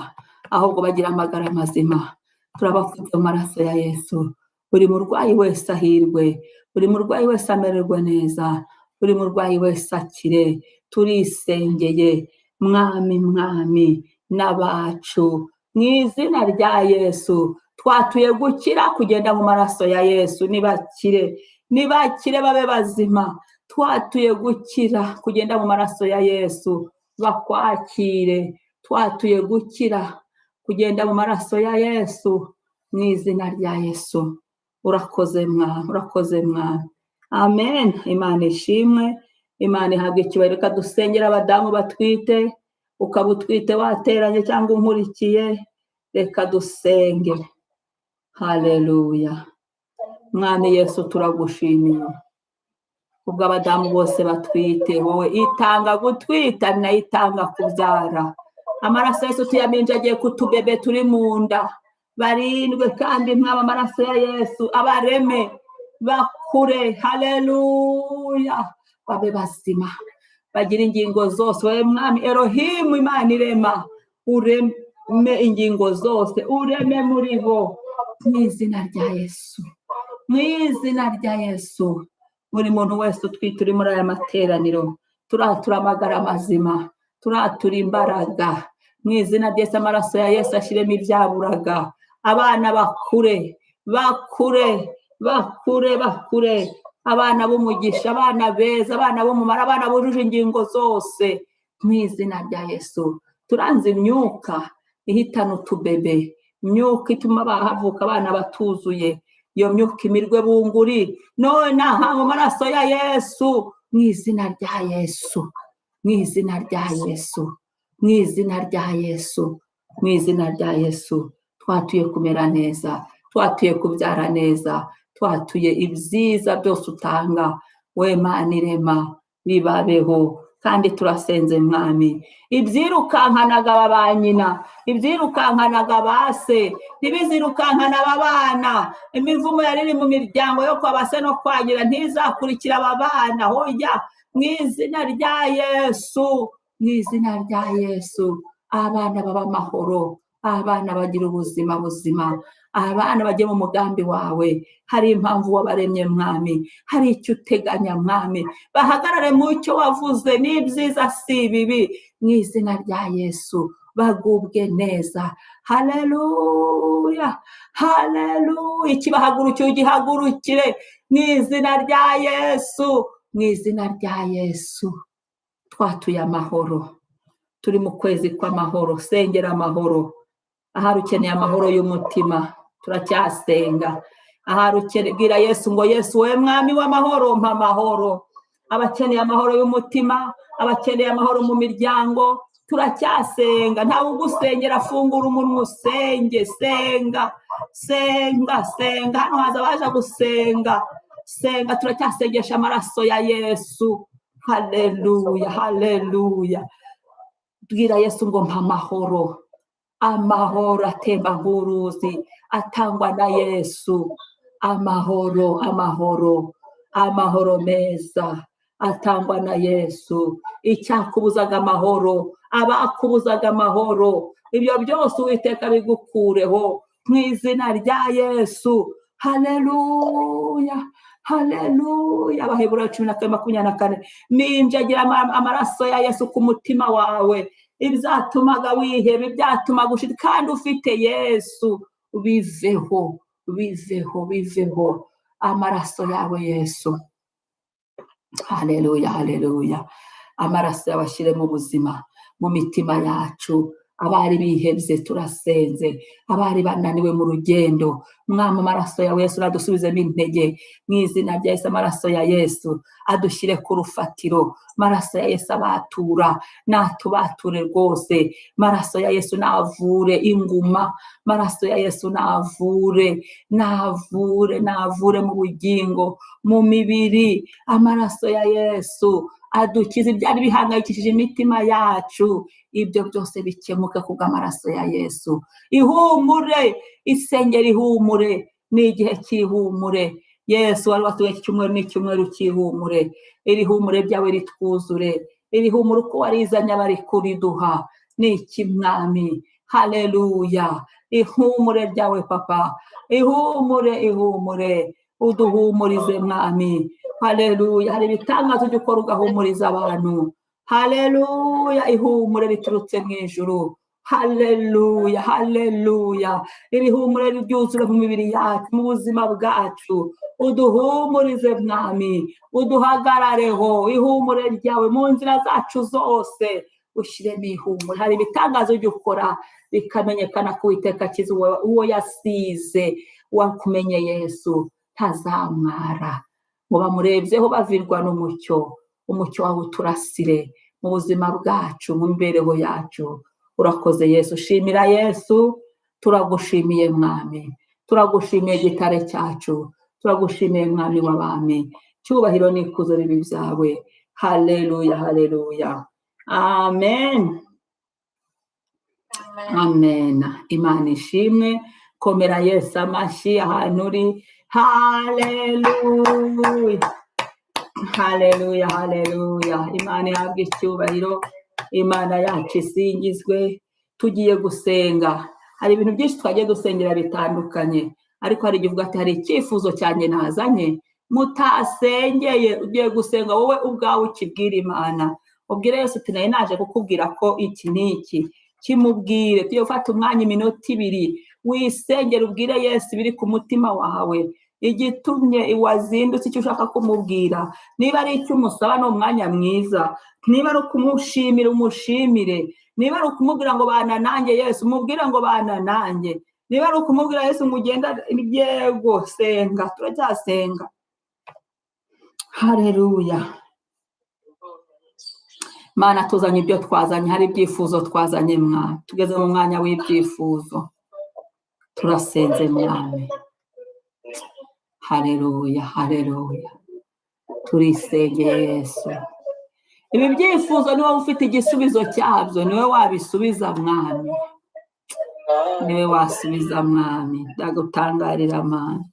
ahubwo bagira amagara mazima. Turabapfutse mu maraso ya Yesu. Buri murwayi wese ahirwe, buri murwayi wese amererwe neza, buri murwayi wese akire. Turisengeye Mwami, Mwami n'abacu mu izina rya Yesu. Twatuye gukira kugenda mu maraso ya Yesu, nibakire, nibakire babe bazima. Twatuye gukira kugenda mu maraso ya Yesu, bakwakire. Twatuye gukira kugenda mu maraso ya Yesu, mu izina rya Yesu. Urakoze Mwami, urakoze Mwami. Amen. Imana ishimwe, Imana ihabwa icyubahiro. Reka dusengere abadamu batwite, ukaba utwite wateranye cyangwa unkurikiye, reka dusenge. Haleluya. Mwami Yesu, turagushimiye ubwo abadamu bose batwite, wowe itanga gutwita ni nayo itanga kubyara. Amaraso Yesu tuyaminjagiye ku tubebe turi mu nda, barindwe kandi mwaba amaraso ya Yesu abareme bakure. Haleluya, babe bazima, bagira ingingo zose. Wowe Mwami Elohimu, Imana irema, ureme ingingo zose, ureme muri bo mu izina rya Yesu, mu izina rya Yesu. Buri muntu wese utwite uri muri aya materaniro, turatura amagara mazima, turatura imbaraga mu izina rya Yesu. Amaraso ya Yesu ashyiremo ibyaburaga, abana bakure, bakure, bakure, bakure, abana b'umugisha, abana beza, abana b'umumaro, abana bujuje ingingo zose mu izina rya Yesu. Turanze imyuka ihitana utubebe, imyuka ituma havuka abana batuzuye, iyo myuka imirwe bunguri nonaha mu maraso ya Yesu, mu izina rya Yesu, mu izina rya Yesu, mu izina rya Yesu, mu izina rya Yesu. Twatuye kumera neza, twatuye kubyara neza, twatuye ibyiza byose utanga, we Mana irema, bibabeho. Kandi turasenze Mwami, ibyirukankanaga aba ba nyina, ibyirukankanaga ba se, ntibizirukankana aba bana. Imivumo yari iri mu miryango yo kwa ba se no kwa nyina ntizakurikira aba bana, hoya, mu izina rya Yesu, mu izina rya Yesu. Abana baba amahoro, abana bagira ubuzima buzima, abana bajye mu mugambi wawe. Hari impamvu wabaremye Mwami, hari icyo uteganya Mwami, bahagarare mu cyo wavuze, ni ibyiza si ibibi, mu izina rya Yesu bagubwe neza. Haleluya, haleluya. Ikibahagurukiye ugihagurukire mu izina rya Yesu, mu izina rya Yesu. Twatuye amahoro, turi mu kwezi kw'amahoro. Sengera amahoro. Ahari ukeneye amahoro y'umutima, turacyasenga. Ahari ukeneye, bwira Yesu ngo Yesu, wowe Mwami w'amahoro, mpa amahoro. Abakeneye amahoro y'umutima, abakeneye amahoro mu miryango, turacyasenga. Ntawe ugusengera, afungura umunwa usenge. Senga, senga, senga. Hano haza abaje gusenga. Senga, turacyasengesha amaraso ya Yesu. Haleluya, haleluya. Bwira Yesu ngo mpa amahoro, amahoro atemba nk'uruzi atangwa na Yesu. Amahoro, amahoro, amahoro meza atangwa na Yesu. Icyakubuzaga amahoro, abakubuzaga amahoro, ibyo byose Uwiteka bigukureho mu izina rya Yesu. Haleluya, haleluya. Abaheburayo 14:24. Minjagira amaraso ya Yesu ku mutima wawe. Ibyatumaga wiheba, ibyatumaga ushira kandi ufite Yesu, biveho, biveho, biveho. Amaraso yawe Yesu. Haleluya, haleluya. Amaraso yawe ashyire mu buzima. mu mitima yacu. Abari bihebye turasenze, abari bananiwe mu rugendo, Mwami amaraso yawe Yesu nadusubizemo intege mu izina rya Yesu. Amaraso ya Yesu adushyire ku rufatiro, amaraso ya Yesu abatura natubature rwose, amaraso ya Yesu navure inguma, amaraso ya Yesu navure, navure, navure mu bugingo, mu mibiri. Amaraso ya Yesu adukize ibyari bihangayikishije imitima yacu, ibyo byose bikemuka kubw'amaraso ya Yesu. Ihumure, isengero ihumure, ni igihe cy'ihumure. Yesu wari watuye iki cyumweru, ni icyumweru cy'ihumure. Iri humure ryawe ritwuzure, iri humure uko warizanye bari kuriduha ni iki Mwami? Haleluya! Ihumure ryawe Papa, ihumure, ihumure, uduhumurize Mwami. Haleluya! Hari ibitangaza ujya ukora ugahumuriza abantu. Haleluya! Ihumure riturutse mu ijuru. Haleluya, haleluya! Iri humure ryuzure mu mibiri yacu, mu buzima bwacu. Uduhumurize Mwami, uduhagarareho. Ihumure ryawe mu nzira zacu zose, ushyiremo ihumure. Hari ibitangaza ujya ukora bikamenyekana ko Uwiteka akiza uwo yasize. Wakumenye Yesu ntazamwara, ngo bamurebyeho bavirwa n'umucyo. Umucyo wawe uturasire mu buzima bwacu, mu mibereho yacu. Urakoze Yesu, shimira Yesu. Turagushimiye Mwami, turagushimiye gitare cyacu, turagushimiye Mwami w'abami. Cyubahiro n'ikuzo bibi byawe. Haleluya, haleluya, amen, amen. Imana ishimwe. Komera Yesu amashyi ahantu uri. Haleluya, haleluya, haleluya. Imana ihabwe icyubahiro, Imana yacu isingizwe. Tugiye gusenga. Hari ibintu byinshi twagiye dusengera bitandukanye, ariko hari igihe uvuga ati hari icyifuzo cyanjye nazanye mutasengeye. Ugiye gusenga wowe ubwawe ukibwira Imana, ubwire Yesu uti nari naje kukubwira ko iki n'iki. Kimubwire. Tugiye gufata umwanya, iminota 2, wisengere, ubwire Yesu ibiri ku mutima wawe, igitumye wazindutse, icyo ushaka kumubwira. Niba ari icyo umusaba, ni umwanya mwiza. Niba ari ukumushimira, umushimire. Niba ari ukumubwira ngo bana nanjye Yesu, umubwire ngo bana nanjye. Niba ari ukumubwira Yesu ngo ugenda, yego, senga, turacyasenga. Haleluya. Mana, tuzanye ibyo twazanye, hari ibyifuzo twazanye Mwami. Tugeze mu mwanya w'ibyifuzo, turasenze Mwami. Haleluya, haleluya. Turisengeye Yesu. Ibi byifuzo niwe ufite igisubizo cyabyo, niwe wabisubiza Mwami, niwe wasubiza Mwami. Ndagutangarira Mana,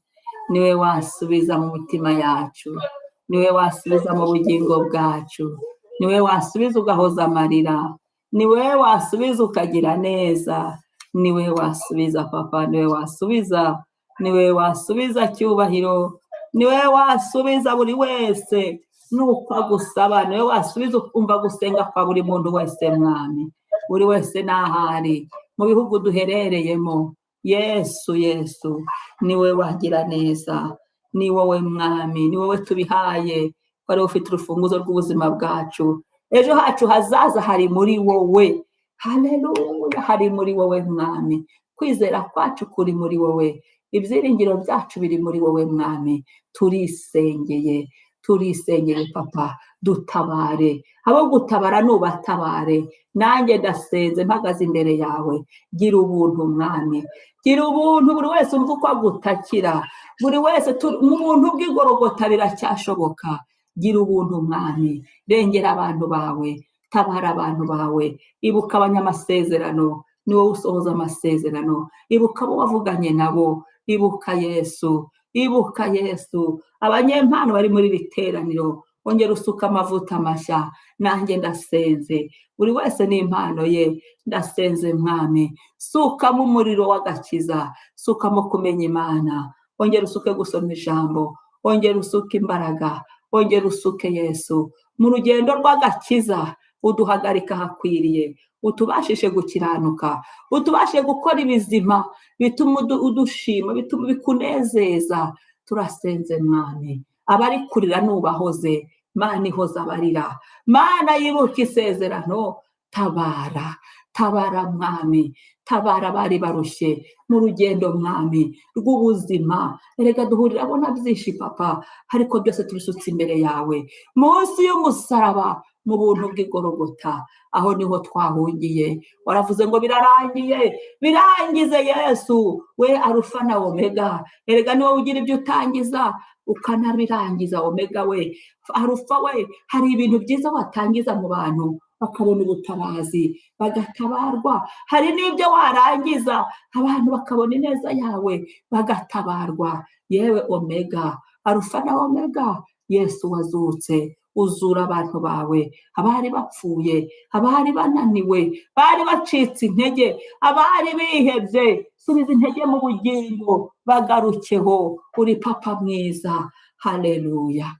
niwe wasubiza mu mitima yacu, niwe wasubiza mu bugingo bwacu, niwe wasubiza ugahoza amarira, niwe wasubiza ukagira neza, niwe wasubiza Papa, niwe wasubiza, niwe wasubiza cyubahiro, niwe wasubiza buri wese nuko agusaba, niwe wasubiza ukumva gusenga kwa buri muntu wese Mwami, buri wese n'ahari mu bihugu duherereyemo. Yesu, Yesu, niwe wagira neza, ni wowe Mwami, ni wowe tubihaye, ko ari wowe ufite urufunguzo rw'ubuzima bwacu. Ejo hacu hazaza hari muri wowe. Haleluya, hari muri wowe Mwami. Kwizera kwacu kuri muri wowe, ibyiringiro byacu biri muri wowe Mwami. Turisengeye, turisengeye Papa, dutabare. Abo gutabara nubatabare. Nanjye ndasenze mpagaze imbere yawe. Gira ubuntu Mwami, gira ubuntu. Buri wese umva uko agutakira, buri wese mu buntu bw'igorogota biracyashoboka. Gira ubuntu Mwami, rengera abantu bawe, tabara abantu bawe, ibuka abanyamasezerano, ni wowe usohoza amasezerano. Ibuka abo wavuganye nabo, ibuka Yesu, ibuka Yesu. Abanyempano bari muri iri teraniro, ongera usuka amavuta mashya. Nanjye ndasenze, buri wese ni impano ye. Ndasenze Mwami, sukamo umuriro w'agakiza, sukamo kumenya Imana, ongera usuke gusoma ijambo, ongera usuke imbaraga, ongera usuke Yesu mu rugendo rw'agakiza. Uduhagarika ahakwiriye, utubashishe gukiranuka, utubashe gukora ibizima bituma udushima, bituma bikunezeza. Turasenze Mwami, abari kurira nubahoze. Mana ihoza abarira, Mana yibuka isezerano. Tabara, tabara Mwami, tabara abari barushye mu rugendo Mwami rw'ubuzima. Erega duhuriramo na byinshi Papa, ariko byose tubisutse imbere yawe munsi y'umusaraba, mu buntu bw'igorogota, aho niho twahungiye. Waravuze ngo birarangiye, birangize Yesu we Arufa na Omega. Erega niwe ugira ibyo utangiza ukanabirangiza. Omega we, Arufa we, hari ibintu byiza watangiza mu bantu bakabona ubutabazi bagatabarwa. Hari n'ibyo warangiza abantu bakabona ineza yawe bagatabarwa. Yewe Omega, Arufa na Omega, Yesu wazutse, uzura abantu bawe, abari bapfuye, abari bananiwe, bari bacitse intege, abari bihebye, subiza intege mu bugingo, bagarukeho. Uri Papa mwiza, haleluya.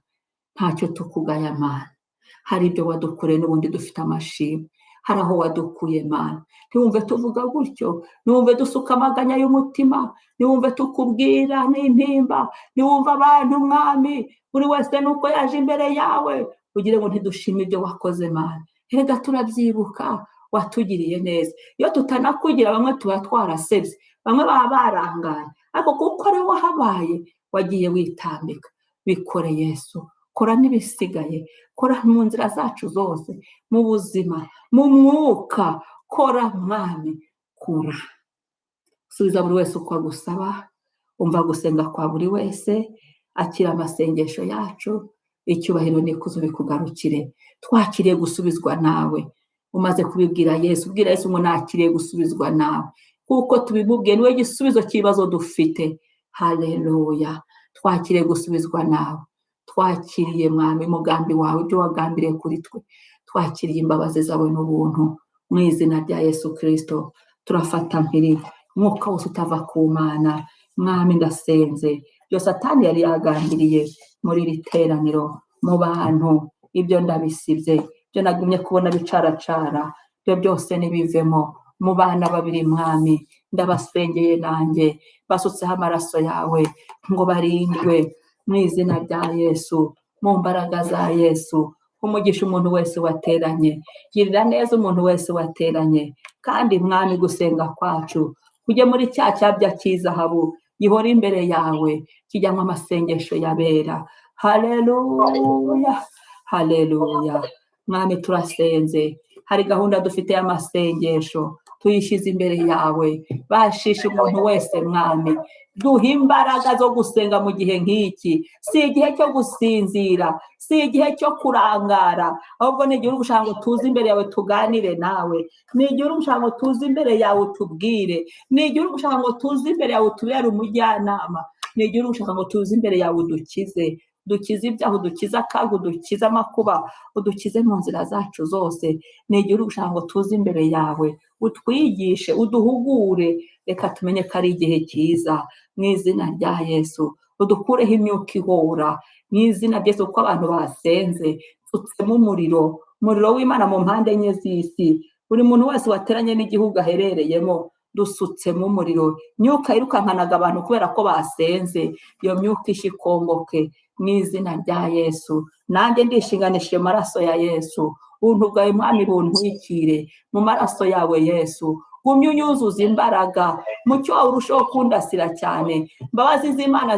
Ntacyo tukugaya Mana, hari ibyo wadukoreye n'ubundi dufite amashimwe, hari aho wadukuye Mana. Ntiwumve tuvuga gutyo, ntiwumve dusuka amaganya y'umutima, ntiwumve tukubwira n'intimba, ntiwumve abantu Mwami, buri wese nuko yaje imbere yawe, kugira ngo ntidushime ibyo wakoze Mana. Erega turabyibuka, watugiriye neza. Iyo tutanakugira bamwe tuba twarasebye, bamwe baba barangaye, ariko kuko ari wahabaye, wagiye witambika. Bikore Yesu, kora n'ibisigaye, kora mu nzira zacu zose, mu buzima, mu mwuka, kora Mwami, kora. Subiza buri wese uko agusaba, umva gusenga kwa buri wese, akira amasengesho yacu, icyubahiro n'ikuzo bikugarukire. Twakiriye gusubizwa nawe. Umaze kubibwira Yesu, ubwira Yesu ngo nakiriye gusubizwa nawe, kuko tubimubwiye niwe gisubizo cy'ibibazo dufite. Haleluya, twakiriye gusubizwa nawe. Twakiriye Mwami umugambi wawe, ibyo wagambiriye kuri twe. Twakiriye imbabazi zawe n'ubuntu mu izina rya Yesu Kristo. Turafata mpiri umwuka wose utava ku Mana. Mwami, ndasenze, ibyo Satani yari yagambiriye muri iri teraniro mu bantu, ibyo ndabisibye. Ibyo nagumye kubona bicaracara, ibyo byose nibivemo mu bana babiri. Mwami, ndabasengeye nanjye, basutseho amaraso yawe ngo barindwe mu izina rya Yesu, mu mbaraga za Yesu. Umugisha umuntu wese wateranye, girira neza umuntu wese wateranye. Kandi Mwami, gusenga kwacu kujye muri cya cyabya cy'izahabu gihora imbere yawe, kijyamo amasengesho y'abera. Haleluya, haleluya. Mwami, turasenze, hari gahunda dufite y'amasengesho, tuyishyize imbere yawe. Bashisha umuntu wese Mwami, duha imbaraga zo gusenga mu gihe nk'iki. Si igihe cyo gusinzira, si igihe cyo kurangara, ahubwo ni igihe uri gushaka ngo tuze imbere yawe tuganire nawe, ni igihe uri gushaka ngo tuze imbere yawe utubwire, ni igihe uri gushaka ngo tuze imbere yawe utubere umujyanama, ni igihe uri gushaka ngo tuze imbere yawe udukize, dukize ibyaha, udukize akaga, udukize amakuba, udukize mu nzira zacu zose. Ni igihe uri gushaka ngo tuze imbere yawe utwigishe, uduhugure. Reka tumenye ko ari igihe cyiza mu izina rya Yesu. Udukureho imyuka ihora mu izina rya Yesu, kuko abantu basenze. Nsutsemo umuriro, umuriro w'Imana mu mpande enye z'isi. Buri muntu wese wateranye n'igihugu aherereyemo, dusutsemo umuriro. Imyuka yirukankanaga abantu kubera ko basenze, iyo myuka ishya ikongoke mu izina rya Yesu. Nanjye ndishinganishije amaraso ya Yesu. Ubuntu bwawe Mwami buntwikire mu maraso yawe Yesu. Gumya unyuzuza imbaraga, mucyo wawe urushaho kundasira cyane, imbabazi z'Imana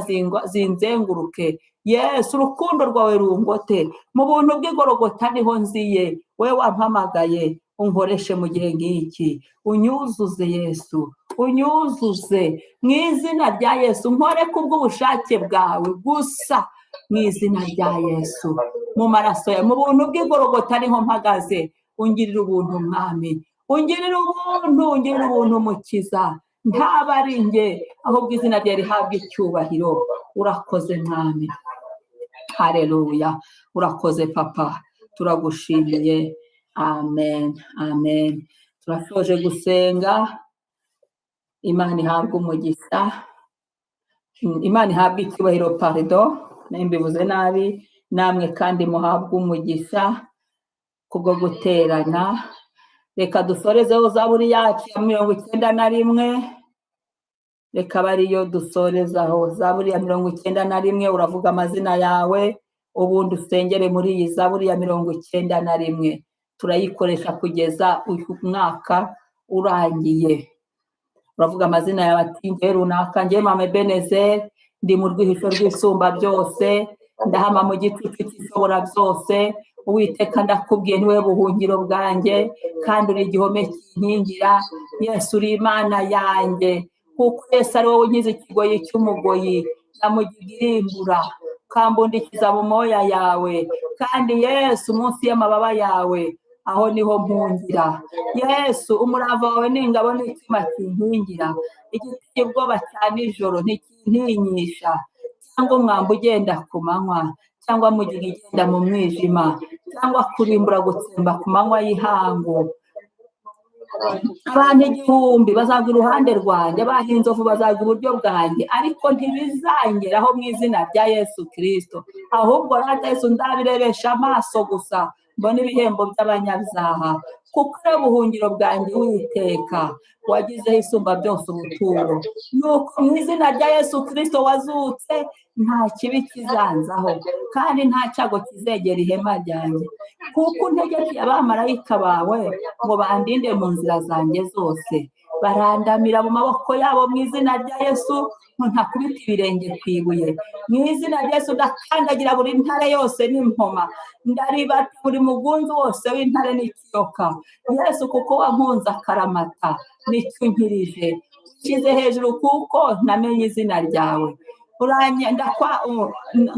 zinzenguruke. Yesu, urukundo rwawe rungote mu buntu bw'igorogota, niho nziye. Wowe wampamagaye, unkoreshe mu gihe nk'iki, unyuzuze Yesu, unyuzuze mu izina rya Yesu. Nkore kubw'ubushake bwawe gusa mu izina rya Yesu, mu maraso yawe, mu buntu bw'igorogota niho mpagaze. Ungirira ubuntu Mwami, ungirira ubuntu, ungirira ubuntu Mukiza. Ntaba ari njye, ahubwo izina rye rihabwa icyubahiro. Urakoze Mwami, haleluya. Urakoze Papa, turagushimiye. Amen, amen. Turasoje gusenga. Imana ihabwe umugisha, Imana ihabwe icyubahiro. Pardon, mbivuze nabi. Namwe kandi muhabwe umugisha kubwo guterana. Reka dusorezeho zaburi yacu ya 91, reka abe ariyo dusorezaho. Zaburi ya 91, uravuga amazina yawe, ubundi usengere muri iyi zaburi ya 91. Turayikoresha kugeza uyu mwaka urangiye. Uravuga amazina yawe ati njye runaka, njye Mama Ebenezer, ndi mu rwihisho rw'Isumba byose, ndahama mu gicucu cy'Ishobora byose. Uwiteka ndakubwiye, niwe buhungiro bwanjye kandi uri igihome kinkingira. Yesu, uri Imana yanjye, kuko Yesu ari wowe unkiza ikigoyi cy'umugoyi na mugiga irimbura, ukambundikiza mu moya yawe, kandi Yesu, munsi y'amababa yawe aho niho mpungira. Yesu, umurava wawe ni ingabo n'icyuma kinkingira. Igiteye ubwoba cya nijoro ntikintinyisha, cyangwa umwambi ugenda ku manywa, cyangwa mugiga igenda mu mwijima, cyangwa kurimbura gutsemba ku manywa y'ihangu. Abantu 1000 bazagwa iruhande rwanjye, abantu inzovu bazagwa iburyo bwanjye, ariko ntibizangeraho mu izina rya Yesu Kirisito. Ahubwo rata Yesu, ndabirebesha amaso gusa, mbona ibihembo by'abanyabyaha, kuko ari ubuhungiro bwanjye, Uwiteka wagizeho Isumba byose ubuturo. Nuko mu izina rya Yesu Kirisito wazutse, nta kibi kizanzaho kandi nta cyago kizegera ihema ryanjye, kuko untegekeye abamarayika bawe ngo bandinde mu nzira zanjye zose. Barandamira mu maboko yabo mu izina rya Yesu, ngo ntakubita ibirenge ku ibuye. Mu izina rya Yesu ndakandagira buri ntare yose n'impoma, ndaribata buri mugunzu wose w'intare n'ikiyoka. Yesu, kuko wankunze akaramata, nicyo unkirije, ushyize hejuru kuko namenye izina ryawe.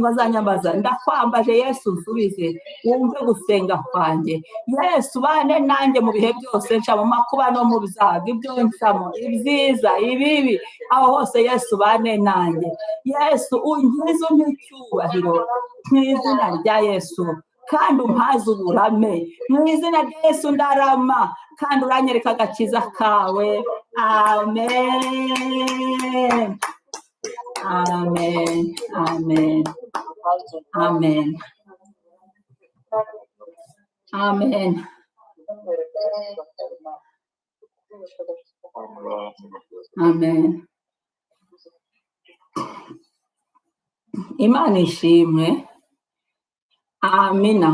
Bazanyambaza, ndakwambaje Yesu, nsubize, wumve gusenga kwanjye. Yesu, bane nanjye mu bihe byose nca mu makuba no mu byago, ibyo ncamo, ibyiza, ibibi, aho hose Yesu bane nanjye. Yesu, unkize, umpe icyubahiro mu izina rya Yesu, kandi umpaze uburame mu izina rya Yesu. Ndarama kandi uranyereka agakiza kawe. Amen, amen, amen, amen, amen, amen. Imana ishimwe. Amina.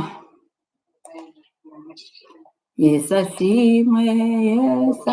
Yesu ashimwe, Yesu.